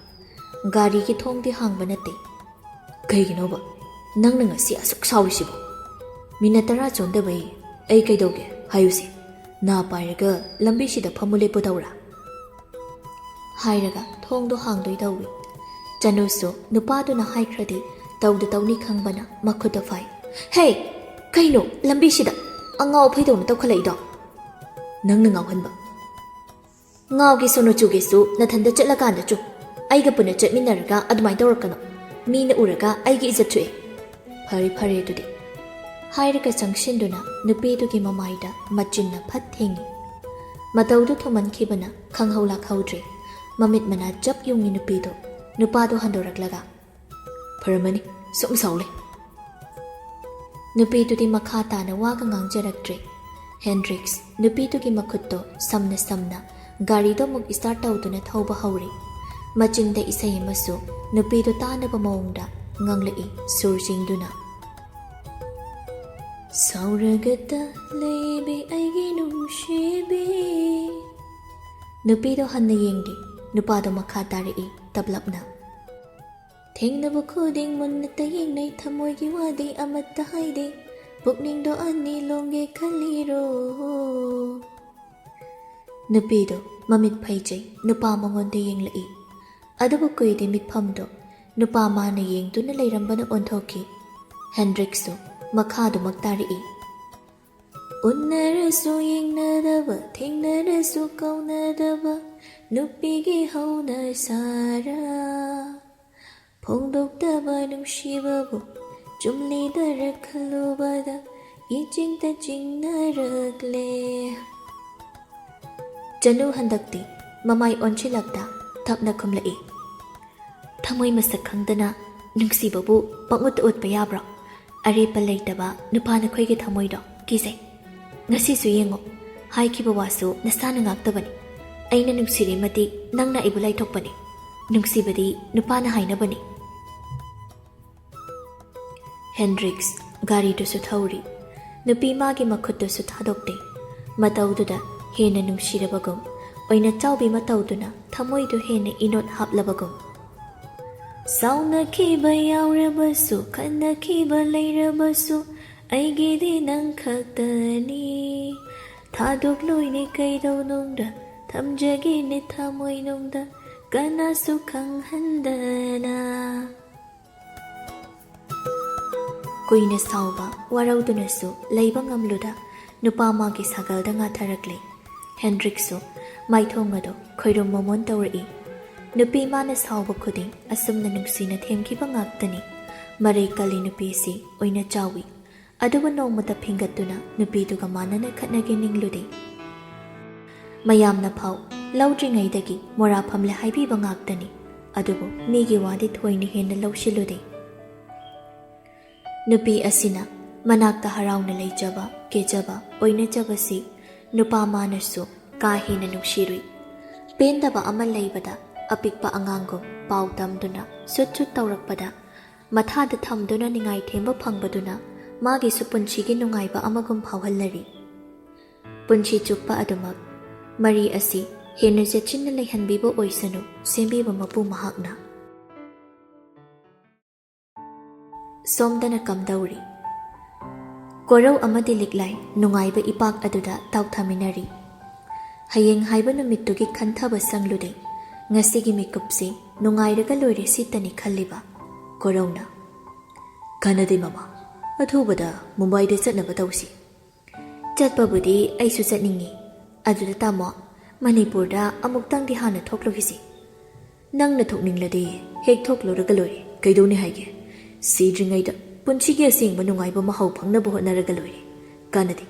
ꯒꯥꯔꯤꯒꯤ ꯊꯣꯡꯗꯤ ꯍꯥꯡꯕ ꯅꯠꯇꯦ꯫ "ꯀꯩꯒꯤꯅꯣꯕ ꯅꯪꯅ ꯉꯁꯤ ꯑꯁꯨꯛ ꯁꯥꯎꯔꯤꯁꯤꯕꯣ? ꯃꯤꯅꯠ ꯇꯔꯥ ꯆꯣꯟꯗꯕꯩ ꯑꯩ ꯀꯩꯗꯧꯒꯦ ꯍꯥꯏꯌꯨꯁꯦ? ꯅꯥ ꯄꯥꯏꯔꯒ ꯂꯝꯕꯤꯁꯤꯗ ꯐꯝꯃꯨ ꯂꯦꯞꯄꯨ ꯇꯧꯔꯥ?" ꯍꯥꯏꯔꯒ ꯊꯣꯡꯗꯣ ꯍꯥꯡꯗꯣꯏ ꯇꯧꯏ꯫ ꯆꯅꯨꯁꯨ ꯅꯨꯄꯥꯗꯨꯅ ꯍꯥꯏꯈ꯭ꯔꯗꯤ ꯇꯧꯗ ꯇꯧꯅꯤ ꯈꯪꯕꯅ ꯃꯈꯨꯠꯇ ꯐꯥꯏ꯫ "ꯍꯦ! ꯀꯩꯅꯣ ꯂꯝꯕꯤꯁꯤꯗ ꯑꯉꯥꯎ ꯑꯐꯩꯗꯧꯅ ꯇꯧꯈꯠꯂꯛꯏꯗꯣ?" "ꯅꯪꯅ ꯉꯥꯎꯍꯟꯕ꯫" "ꯉꯥꯎꯒꯦꯁꯨ ꯅꯆꯨꯒꯦꯁꯨ ꯅꯊꯟꯗ ꯆꯠꯂꯀꯥꯟꯗ ꯆꯨ꯫ ꯑꯩꯒ ꯄꯨꯟꯅ ꯆꯠꯃꯤꯟꯅꯔꯒ ꯑꯗꯨꯃꯥꯏꯅ ꯇꯧꯔꯛꯀꯅꯣ꯫ ꯃꯤꯅ ꯎꯔꯒ ꯑꯩꯒꯤ ꯏꯖꯠ ꯁꯣꯛꯑꯦ꯫" "ꯐꯔꯦ ꯐꯔꯦ ꯑꯗꯨꯗꯤ꯫" ꯍꯥꯏꯔꯒ ꯆꯪꯁꯤꯟꯗꯨꯅ ꯅꯨꯄꯤꯗꯨꯒꯤ ꯃꯃꯥꯏꯗ ꯃꯆꯤꯟꯅ ꯐꯠ ꯊꯦꯡꯉꯤ꯫ ꯃꯇꯧꯗꯨ ꯊꯨꯃꯟꯈꯤꯕꯅ ꯈꯪꯍꯧ ꯂꯥꯛꯍꯧꯗ꯭ꯔꯦ꯫ ꯃꯃꯤꯠ ꯃꯅꯥ ꯆꯞ ꯌꯨꯡꯉꯤ ꯅꯨꯄꯤꯗꯨ꯫ ꯅꯨꯄꯥꯗꯨ ꯍꯟꯗꯣꯔꯛꯂꯒ, "ꯐꯔꯝꯃꯅꯤ, ꯁꯨꯝ ꯁꯥꯎ ꯂꯩ꯫" ꯅꯨꯄꯤꯗꯨꯗꯤ ꯃꯈꯥ ꯇꯥꯅ ꯋꯥꯒ ꯉꯥꯡꯖꯔꯛꯇ꯭ꯔꯦ꯫ ꯍꯦꯟꯗ꯭ꯔꯤꯛꯁ ꯅꯨꯄꯤꯗꯨꯒꯤ ꯃꯈꯨꯠꯇꯣ ꯁꯝꯅ ꯁꯝꯅ ꯒꯥꯔꯤꯗꯣ ꯑꯃꯨꯛ ꯏꯁꯇꯥꯔꯠ ꯇꯧꯗꯨꯅ ꯊꯧꯕ ꯍꯧꯔꯤ꯫ ꯃꯆꯤꯟꯗ ꯏꯁꯩ ꯑꯃꯁꯨ ꯅꯨꯄꯤꯗꯨ ꯇꯥꯅꯕ ꯃꯑꯣꯡꯗ ꯉꯪꯂꯛꯏ ꯁꯨꯔ ꯆꯤꯡꯗꯨꯅ꯫ "ꯁꯥꯎꯔꯒꯇ ꯂꯩꯕꯤ ꯑꯩꯒꯤ ꯅꯨꯡꯁꯤꯕꯤ꯫" ꯅꯨꯄꯤꯗꯣ ꯍꯟꯅ ꯌꯦꯡꯗꯦ꯫ ꯅꯨꯄꯥꯗꯣ ꯃꯈꯥ ꯇꯥꯔꯛꯏ ꯇꯞꯂꯞꯅ꯫ "ꯊꯦꯡꯅꯕ ꯈꯨꯗꯤꯡ ꯃꯨꯟꯅ ꯌꯦꯡꯅꯩ, ꯊꯃꯣꯏꯒꯤ ꯋꯥꯗꯤ ꯑꯃꯠꯇ ꯍꯥꯏꯗꯦ, ꯄꯨꯛꯅꯤꯡꯗꯣ ꯑꯅꯤ ꯂꯣꯡꯒꯦ ꯈꯜꯂꯤꯔꯣ?" ꯅꯨꯄꯤꯗꯣ ꯃꯃꯤꯠ ꯐꯩꯖꯩ, ꯅꯨꯄꯥ ꯃꯉꯣꯟꯗ ꯌꯦꯡꯂꯛꯏ꯫ ꯑꯗꯨꯕꯨ ꯀꯨꯏꯗꯦ ꯃꯤꯠꯐꯝꯗꯣ ꯅꯨꯄꯥ ꯃꯥꯅ ꯌꯦꯡꯗꯨꯅ ꯂꯩꯔꯝꯕꯅ ꯑꯣꯟꯊꯣꯛꯈꯤ꯫ ꯍꯦꯟꯗ꯭ꯔꯤꯛꯁꯨ ꯃꯈꯥꯗꯨꯃꯛ ꯇꯥꯔꯛꯏ꯫ "ꯎꯟꯅꯔꯁꯨ ꯌꯦꯡꯅꯗꯕ, ꯊꯦꯡꯅꯔꯁꯨ ꯀꯧꯅꯗꯕ, ꯅꯨꯄꯤꯒꯤ ꯍꯧꯅ ꯁꯥꯔ꯫ ꯐꯣꯡꯗꯣꯛꯇꯕ ꯅꯨꯡꯁꯤꯕꯕꯨ ꯆꯨꯝꯂꯤꯗꯔ ꯈꯜꯂꯨꯕꯗ ꯏꯆꯤꯡꯇ ꯆꯤꯡꯅꯔꯛꯂꯦ꯫" ꯆꯅꯨ ꯍꯟꯗꯛꯇꯤ ꯃꯃꯥꯏ ꯑꯣꯟꯁꯤꯜꯂꯛꯇ ꯊꯞꯅ ꯈꯨꯝꯂꯛꯏ꯫ "ꯊꯃꯣꯏ ꯃꯁꯛ ꯈꯪꯗꯅ ꯅꯨꯡꯁꯤꯕꯕꯨ ꯄꯪꯎꯠꯇ ꯎꯠꯄ ꯌꯥꯕ꯭ꯔꯣ? ꯑꯔꯦꯞꯄ ꯂꯩꯇꯕ ꯅꯨꯄꯥ ꯅꯈꯣꯏꯒꯤ ꯊꯃꯣꯏꯗꯣ ꯀꯤꯖꯩ꯫ ꯉꯁꯤꯁꯨ ꯌꯦꯡꯉꯣ, ꯍꯥꯏꯈꯤꯕ ꯋꯥꯁꯨ ꯅꯁꯥꯅ ꯉꯥꯛꯇꯕꯅꯤ꯫ ꯑꯩꯅ ꯅꯨꯡꯁꯤꯔꯤ ꯃꯇꯤꯛ ꯅꯪꯅ ꯑꯩꯕꯨ ꯂꯥꯏꯊꯣꯛꯄꯅꯤ꯫ ꯅꯨꯡꯁꯤꯕꯗꯤ ꯅꯨꯄꯥꯅ ꯍꯥꯏꯅꯕꯅꯤ꯫ ꯍꯦꯟꯗ꯭ꯔꯤꯛꯁ ꯒꯥꯔꯤꯗꯨꯁꯨ ꯊꯧꯔꯤ꯫ ꯅꯨꯄꯤ ꯃꯥꯒꯤ ꯃꯈꯨꯠꯇꯨꯁꯨ ꯊꯥꯗꯣꯛꯇꯦ꯫ ꯃꯇꯧꯗꯨꯗ ꯍꯦꯟꯅ ꯅꯨꯡꯁꯤꯔꯕꯒꯨꯝ, ꯑꯣꯏꯅ ꯆꯥꯎꯕꯤ ꯃꯇꯧꯗꯨꯅ ꯊꯃꯣꯏꯗꯨ ꯍꯦꯟꯅ ꯏꯅꯣꯠ ꯍꯥꯞꯂꯕꯒꯨꯝ꯫ ꯁꯥꯎꯅꯈꯤꯕ ꯌꯥꯎꯔꯕꯁꯨ, ꯈꯟꯅꯈꯤꯕ ꯂꯩꯔꯕꯁꯨ, ꯑꯩꯒꯤꯗꯤ ꯅꯪ ꯈꯛꯇꯅꯤ꯫ ꯊꯥꯗꯣꯛꯂꯣꯏꯅꯦ ꯀꯩꯗꯧꯅꯨꯡꯗ, ꯊꯝꯖꯒꯦꯅꯦ ꯊꯃꯣꯏꯅꯨꯡꯗ, ꯀꯅꯥꯁꯨ ꯈꯪꯍꯟꯗꯅ꯫ ꯀꯨꯏꯅ ꯁꯥꯎꯕ ꯋꯥꯔꯧꯗꯨꯅꯁꯨ ꯂꯩꯕ ꯉꯝꯂꯨꯗ ꯅꯨꯄꯥ ꯃꯥꯒꯤ ꯁꯥꯒꯜꯗ ꯉꯥꯊꯔꯛꯂꯦ꯫ ꯍꯦꯟꯗ꯭ꯔꯤꯛꯁꯨ ꯃꯥꯏꯊꯣꯡ ꯑꯗꯨ ꯈꯣꯏꯔꯨꯝ ꯃꯣꯃꯣꯟ ꯇꯧꯔꯛꯏ꯫ ꯅꯨꯄꯤ ꯃꯥꯅ ꯁꯥꯎꯕ ꯈꯨꯗꯤꯡ ꯑꯁꯨꯝꯅ ꯅꯨꯡꯁꯤꯅ ꯊꯦꯝꯈꯤꯕ ꯉꯥꯛꯇꯅꯤ꯫ ꯃꯔꯩ ꯀꯜꯂꯤ ꯅꯨꯄꯤꯁꯤ ꯑꯣꯏꯅ ꯆꯥꯎꯏ꯫ ꯑꯗꯨꯕꯨ ꯅꯣꯡꯃꯇ ꯐꯤꯡꯒꯠꯇꯨꯅ ꯅꯨꯄꯤꯗꯨꯒ ꯃꯥꯟꯅꯅ ꯈꯠꯅꯒꯦ ꯅꯤꯡꯂꯨꯗꯦ꯫ ꯃꯌꯥꯝꯅ ꯐꯥꯎ ꯂꯧꯗ꯭ꯔꯤꯉꯩꯗꯒꯤ ꯃꯣꯔꯥ ꯐꯝꯂꯦ ꯍꯥꯏꯕꯤꯕ ꯉꯥꯛꯇꯅꯤ꯫ ꯑꯗꯨꯕꯨ ꯃꯤꯒꯤ ꯋꯥꯗꯤ ꯊꯣꯏꯅ ꯍꯦꯟꯅ ꯂꯧꯁꯤꯜꯂꯨꯗꯦ꯫ ꯅꯨꯄꯤ ꯑꯁꯤꯅ ꯃꯅꯥꯛꯇ ꯍꯔꯥꯎꯅ ꯂꯩꯖꯕ, ꯀꯦꯖꯕ, ꯑꯣꯏꯅꯖꯕꯁꯤ ꯅꯨꯄꯥ ꯃꯥꯅꯁꯨ ꯀꯥ ꯍꯦꯟꯅ ꯅꯨꯡꯁꯤꯔꯨꯏ꯫ ꯄꯦꯟꯗꯕ ꯑꯃ ꯂꯩꯕꯗ ꯑꯄꯤꯛꯄ ꯑꯉꯥꯡꯒꯨꯝ ꯄꯥꯎ ꯇꯝꯗꯨꯅ ꯁꯨꯠ ꯁꯨꯠ ꯇꯧꯔꯛꯄꯗ, ꯃꯊꯥꯗ ꯊꯝꯗꯨꯅ ꯅꯤꯡꯉꯥꯏ ꯊꯦꯝꯕ ꯐꯪꯕꯗꯨꯅ ꯃꯥꯒꯤꯁꯨ ꯄꯨꯟꯁꯤꯒꯤ ꯅꯨꯡꯉꯥꯏꯕ ꯑꯃꯒꯨꯝ ꯐꯥꯎꯍꯜꯂꯔꯤ꯫ ꯄꯨꯟꯁꯤ ꯆꯨꯞꯄ ꯑꯗꯨꯃꯛ ꯃꯔꯤ ꯑꯁꯤ ꯍꯦꯟꯅ ꯆꯦꯠꯁꯤꯟꯅ ꯂꯩꯍꯟꯕꯤꯕ ꯑꯣꯏꯁꯅꯨ, ꯁꯦꯝꯕꯤꯕ ꯃꯄꯨ ꯃꯍꯥꯛꯅ꯫ ꯁꯣꯝꯗꯅ ꯀꯝꯗꯧꯔꯤ? ꯀꯣꯔꯧ ꯑꯃꯗꯤ ꯂꯤꯛꯂꯥꯏ ꯅꯨꯡꯉꯥꯏꯕ ꯏꯄꯥꯛ ꯑꯗꯨꯗ ꯇꯥꯎꯊꯃꯤꯟꯅꯔꯤ꯫ ꯍꯌꯦꯡ ꯍꯥꯏꯕ ꯅꯨꯃꯤꯠꯇꯨꯒꯤ ꯈꯟꯊꯕ ꯁꯪꯂꯨꯗꯦ꯫ ꯉꯁꯤꯒꯤ ꯃꯤꯀꯨꯞꯁꯤ ꯅꯨꯡꯉꯥꯏꯔꯒ ꯂꯣꯏꯔꯦ ꯁꯤꯇꯅꯤ ꯈꯜꯂꯤꯕ ꯀꯣꯔꯧꯅ꯫ "ꯀꯥꯟꯅꯗꯦ ꯃꯃꯥ, ꯑꯊꯨꯕꯗ ꯃꯨꯝꯕꯥꯏꯗ ꯆꯠꯅꯕ ꯇꯧꯁꯤ꯫" "ꯆꯠꯄꯕꯨꯗꯤ ꯑꯩꯁꯨ ꯆꯠꯅꯤꯡꯉꯤ꯫ ꯑꯗꯨꯗ ꯇꯥꯃꯣ, ꯃꯅꯤꯄꯨꯔꯗ ꯑꯃꯨꯛꯇꯪꯗꯤ ꯍꯥꯟꯅ ꯊꯣꯛꯂꯨꯈꯤꯁꯤ꯫" "ꯅꯪꯅ ꯊꯣꯛꯅꯤꯡꯂꯗꯤ ꯍꯦꯛ ꯊꯣꯛꯂꯨꯔꯒ ꯂꯣꯏꯔꯦ, ꯀꯩꯗꯧꯅꯤ ꯍꯥꯏꯒꯦ? ꯁꯤꯗ꯭ꯔꯤꯉꯩꯗ ꯄꯨꯟꯁꯤꯒꯤ ꯑꯁꯦꯡꯕ ꯅꯨꯡꯉꯥꯏꯕ ꯃꯍꯥꯎ ꯐꯪꯅꯕ ꯍꯣꯠꯅꯔꯒ ꯂꯣꯏꯔꯦ꯫ ꯀꯥꯟꯅꯗꯦ,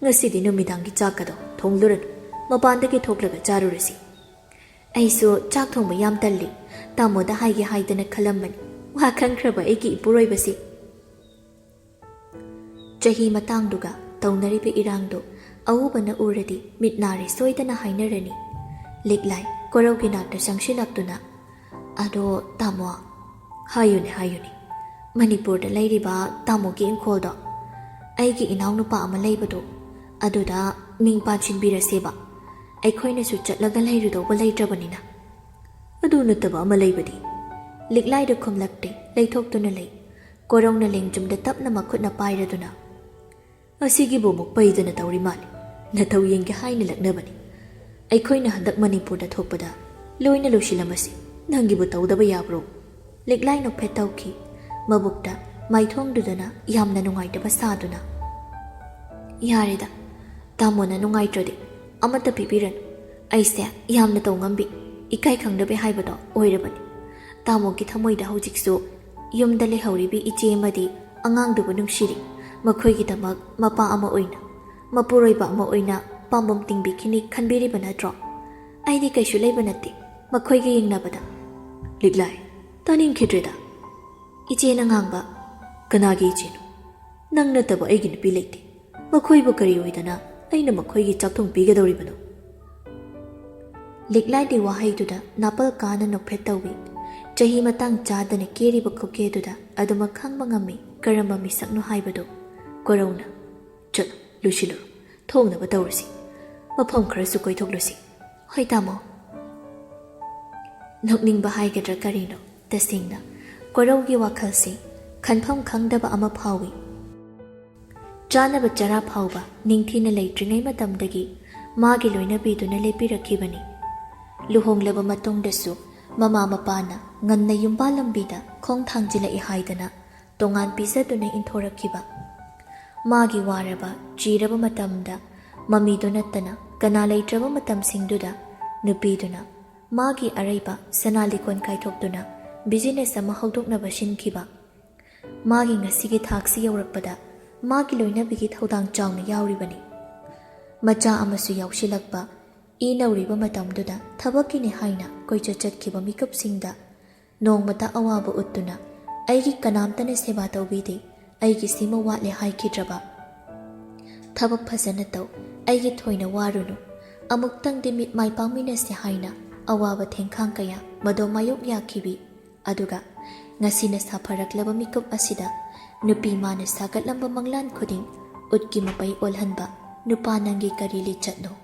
ꯉꯁꯤꯗꯤ ꯅꯨꯃꯤꯗꯥꯡꯒꯤ ꯆꯥꯛꯀꯗꯣ ꯊꯣꯡꯂꯨꯔꯅꯨ, ꯃꯄꯥꯟꯗꯒꯤ ꯊꯣꯛꯂꯒ ꯆꯥꯔꯨꯔꯁꯤ꯫" "ꯑꯩꯁꯨ ꯆꯥꯛ ꯊꯣꯡꯕ ꯌꯥꯝ ꯇꯜꯂꯤ꯫ ꯇꯥꯃꯣꯗ ꯍꯥꯏꯒꯦ ꯍꯥꯏꯗꯅ ꯈꯜꯂꯝꯕꯅꯤ꯫ ꯋꯥ ꯈꯪꯈ꯭ꯔꯕ ꯑꯩꯒꯤ ꯏꯄꯨꯔꯣꯏꯕꯁꯤ?" ꯆꯍꯤ ꯃꯇꯥꯡꯗꯨꯒ ꯇꯧꯅꯔꯤꯕ ꯏꯔꯥꯡꯗꯨ ꯑꯎꯕꯅ ꯎꯔꯗꯤ ꯃꯤꯠ ꯅꯥꯔꯦ ꯁꯣꯏꯗꯅ ꯍꯥꯏꯅꯔꯅꯤ꯫ ꯂꯤꯛꯂꯥꯏ ꯀꯣꯔꯧꯒꯤ ꯅꯥꯛꯇ ꯆꯪꯁꯤꯜꯂꯛꯇꯨꯅ, "ꯑꯗꯣ ꯇꯥꯃꯣ," "ꯍꯥꯏꯌꯨꯅꯦ, ꯍꯥꯏꯌꯨꯅꯦ꯫ ꯃꯅꯤꯄꯨꯔꯗ ꯂꯩꯔꯤꯕ ꯇꯥꯃꯣꯒꯤ ꯏꯪꯈꯣꯜꯗꯣ, ꯑꯩꯒꯤ ꯏꯅꯥꯎꯅꯨꯄꯥ ꯑꯃ ꯂꯩꯕꯗꯣ, ꯑꯗꯨꯗ ꯃꯤꯡ ꯄꯥꯟꯁꯤꯟꯕꯤꯔꯁꯦꯕ꯫ ꯑꯩꯈꯣꯏꯅꯁꯨ ꯆꯠꯂꯒ ꯂꯩꯔꯨꯗꯧꯕ ꯂꯩꯇ꯭ꯔꯕꯅꯤꯅ꯫" "ꯑꯗꯨ ꯅꯠꯇꯕ ꯑꯃ ꯂꯩꯕꯗꯤ?" ꯂꯤꯛꯂꯥꯏꯗ ꯈꯨꯝꯂꯛꯇꯦ, ꯂꯩꯊꯣꯛꯇꯨꯅ ꯂꯩ꯫ ꯀꯣꯔꯧꯅ ꯂꯦꯡꯖꯨꯝꯗ ꯇꯞꯅ ꯃꯈꯨꯠꯅ ꯄꯥꯏꯔꯗꯨꯅ, "ꯑꯁꯤꯒꯤꯕꯨ ꯑꯃꯨꯛ ꯄꯩꯗꯅ ꯇꯧꯔꯤ ꯃꯥꯜꯂꯤ꯫ ꯅꯊꯧ ꯌꯦꯡꯒꯦ ꯍꯥꯏꯅ ꯂꯛꯅꯕꯅꯤ꯫ ꯑꯩꯈꯣꯏꯅ ꯍꯟꯗꯛ ꯃꯅꯤꯄꯨꯔꯗ ꯊꯣꯛꯄꯗ ꯂꯣꯏꯅ ꯂꯣꯏꯁꯤꯜꯂꯝꯃꯁꯤ꯫ ꯅꯪꯒꯤꯕꯨ ꯇꯧꯗꯕ ꯌꯥꯕ꯭ꯔꯣ?" ꯂꯤꯛꯂꯥꯏ ꯅꯣꯛꯐꯦꯠ ꯇꯧꯈꯤ꯫ ꯃꯕꯨꯛꯇ ꯃꯥꯏꯊꯣꯡꯗꯨꯗꯅ ꯌꯥꯝꯅ ꯅꯨꯡꯉꯥꯏꯇꯕ ꯁꯥꯗꯨꯅ, "ꯌꯥꯔꯦꯗ, ꯇꯥꯃꯣꯅ ꯅꯨꯡꯉꯥꯏꯇ꯭ꯔꯗꯤ ꯑꯃꯠꯇ ꯄꯤꯕꯤꯔꯅꯨ꯫ ꯑꯩꯁꯦ ꯌꯥꯝꯅ ꯇꯧꯉꯝꯕꯤ, ꯏꯀꯥꯏ ꯈꯪꯗꯕꯤ ꯍꯥꯏꯕꯗꯣ ꯑꯣꯏꯔꯕꯅꯤ꯫ ꯇꯥꯃꯣꯒꯤ ꯊꯃꯣꯏꯗ ꯍꯧꯖꯤꯛꯁꯨ ꯌꯨꯝꯗ ꯂꯩꯍꯧꯔꯤꯕꯤ ꯏꯆꯦ ꯑꯃꯗꯤ ꯑꯉꯥꯡꯗꯨꯕꯨ ꯅꯨꯡꯁꯤꯔꯤ꯫ ꯃꯈꯣꯏꯒꯤꯗꯃꯛ ꯃꯄꯥ ꯑꯃ ꯑꯣꯏꯅ, ꯃꯄꯨꯔꯣꯏꯕ ꯑꯃ ꯑꯣꯏꯅ ꯄꯥꯝꯕꯣꯝ ꯇꯤꯡꯕꯤꯈꯤꯅꯤ ꯈꯟꯕꯤꯔꯤꯕ ꯅꯠꯇ꯭ꯔꯣ? ꯑꯩꯗꯤ ꯀꯩꯁꯨ ꯂꯩꯕ ꯅꯠꯇꯦ ꯃꯈꯣꯏꯒ ꯌꯦꯡꯅꯕꯗ꯫" "ꯂꯤꯛꯂꯥꯏ, ꯇꯥꯅꯤꯡꯈꯤꯗ꯭ꯔꯦꯗ꯫" "ꯏꯆꯦꯅ ꯉꯥꯡꯕ꯫ ꯀꯅꯥꯒꯤ ꯏꯆꯦꯅꯣ? ꯅꯪ ꯅꯠꯇꯕ ꯑꯩꯒꯤ ꯅꯨꯄꯤ ꯂꯩꯇꯦ꯫ ꯃꯈꯣꯏꯕꯨ ꯀꯔꯤ ꯑꯣꯏꯗꯅ ꯑꯩꯅ ꯃꯈꯣꯏꯒꯤ ꯆꯥꯛꯊꯣꯡ ꯄꯤꯒꯗꯧꯔꯤꯕꯅꯣ?" ꯂꯤꯛꯂꯥꯏꯗꯤ ꯋꯥꯍꯩꯗꯨꯗ ꯅꯥꯄꯜ ꯀꯥꯅ ꯅꯣꯛꯐꯦꯠ ꯇꯧꯏ꯫ ꯆꯍꯤ ꯃꯇꯥꯡ ꯆꯥꯗꯅ ꯀꯦꯔꯤꯕ ꯈꯨꯀꯦꯗꯨꯗ ꯑꯗꯨꯃꯛ ꯈꯪꯕ ꯉꯝꯃꯤ ꯀꯔꯝꯕ ꯃꯤꯁꯛꯅꯣ ꯍꯥꯏꯕꯗꯨ꯫ ꯀꯣꯔꯧꯅ, "ꯆꯠꯂꯨ, ꯂꯣꯏꯁꯤꯜꯂꯨꯔꯣ, ꯊꯣꯡꯅꯕ ꯇꯧꯔꯁꯤ꯫ ꯃꯐꯝ ꯈꯔꯁꯨ ꯀꯣꯏꯊꯣꯛꯂꯨꯁꯤ꯫" "ꯍꯣꯏ ꯇꯥꯃꯣ꯫" ꯅꯣꯛꯅꯤꯡꯕ ꯍꯥꯏꯒꯗ꯭ꯔꯥ ꯀꯔꯤꯅꯣ, ꯇꯁꯦꯡꯅ ꯀꯣꯔꯧꯒꯤ ꯋꯥꯈꯜꯁꯤ ꯈꯟꯐꯝ ꯈꯪꯗꯕ ꯑꯃ ꯐꯥꯎꯏ꯫ ꯆꯥꯅꯕ ꯆꯔꯥ ꯐꯥꯎꯕ ꯅꯤꯡꯊꯤꯅ ꯂꯩꯇ꯭ꯔꯤꯉꯩ ꯃꯇꯝꯗꯒꯤ ꯃꯥꯒꯤ ꯂꯣꯏꯅꯕꯤꯗꯨꯅ ꯂꯦꯞꯄꯤꯔꯛꯈꯤꯕꯅꯤ꯫ ꯂꯨꯍꯣꯡꯂꯕ ꯃꯇꯨꯡꯗꯁꯨ ꯃꯃꯥ ꯃꯄꯥꯅ ꯉꯟꯅ ꯌꯨꯝꯕꯥꯜ ꯂꯝꯕꯤꯗ ꯈꯣꯡ ꯊꯥꯡꯖꯤꯜꯂꯛꯏ ꯍꯥꯏꯗꯅ ꯇꯣꯉꯥꯟ ꯄꯤꯖꯗꯨꯅ ꯏꯟꯊꯣꯔꯛꯈꯤꯕ꯫ ꯃꯥꯒꯤ ꯋꯥꯔꯕ, ꯆꯤꯔꯕ ꯃꯇꯝꯗ ꯃꯃꯤꯗꯨ ꯅꯠꯇꯅ ꯀꯅꯥ ꯂꯩꯇ꯭ꯔꯕ ꯃꯇꯝꯁꯤꯡꯗꯨꯗ ꯅꯨꯄꯤꯗꯨꯅ ꯃꯥꯒꯤ ꯑꯔꯩꯕ ꯁꯅꯥ ꯂꯤꯛꯀꯣꯟ ꯀꯥꯏꯊꯣꯛꯇꯨꯅ ꯕꯤꯖꯤꯅꯦꯁ ꯑꯃ ꯍꯧꯗꯣꯛꯅꯕ ꯁꯤꯟꯈꯤꯕ꯫ ꯃꯥꯒꯤ ꯉꯁꯤꯒꯤ ꯊꯥꯛꯁꯤ ꯌꯧꯔꯛꯄꯗ ꯃꯥꯒꯤ ꯂꯣꯏꯅꯕꯤꯒꯤ ꯊꯧꯗꯥꯡ ꯆꯥꯎꯅ ꯌꯥꯎꯔꯤꯕꯅꯤ꯫ ꯃꯆꯥ ꯑꯃꯁꯨ ꯌꯥꯎꯁꯤꯜꯂꯛꯄ, ꯏ ꯅꯧꯔꯤꯕ ꯃꯇꯝꯗꯨꯗ ꯊꯕꯛꯀꯤꯅꯤ ꯍꯥꯏꯅ ꯀꯣꯏꯆꯠ ꯆꯠꯈꯤꯕ ꯃꯤꯀꯨꯞꯁꯤꯡꯗ ꯅꯣꯡꯃꯇ ꯑꯋꯥꯕ ꯎꯠꯇꯨꯅ, "ꯑꯩꯒꯤ ꯀꯅꯥꯝꯇꯅ ꯁꯦꯕꯥ ꯇꯧꯕꯤꯗꯦ, ꯑꯩꯒꯤꯁꯤꯃ ꯋꯥꯠꯂꯦ ꯍꯥꯏꯈꯤꯗ꯭ꯔꯕ? ꯊꯕꯛ ꯐꯖꯅ ꯇꯧ, ꯑꯩꯒꯤ ꯊꯣꯏꯅ ꯋꯥꯔꯨꯅꯨ꯫ ꯑꯃꯨꯛꯇꯪꯗꯤ ꯃꯤꯠ ꯃꯥꯏ ꯄꯥꯡꯃꯤꯟꯅꯁꯦ ꯍꯥꯏꯅ ꯑꯋꯥꯕ ꯊꯦꯡꯈꯥꯡ ꯀꯌꯥ ꯃꯗꯣ ꯃꯥꯌꯣꯛ ꯌꯥꯈꯤꯕꯤ꯫ ꯑꯗꯨꯒ ꯉꯁꯤꯅ ꯁꯥꯐꯔꯛꯂꯕ ꯃꯤꯀꯨꯞ ꯑꯁꯤꯗ ꯅꯨꯄꯤ ꯃꯥꯅ ꯁꯥꯒꯠꯂꯝꯕ ꯃꯪꯂꯥꯟ ꯈꯨꯗꯤꯡ ꯎꯠꯀꯤ ꯃꯄꯩ ꯑꯣꯜꯍꯟꯕ ꯅꯨꯄꯥ ꯅꯪꯒꯤ ꯀꯔꯤ ꯂꯤꯆꯠꯅꯣ?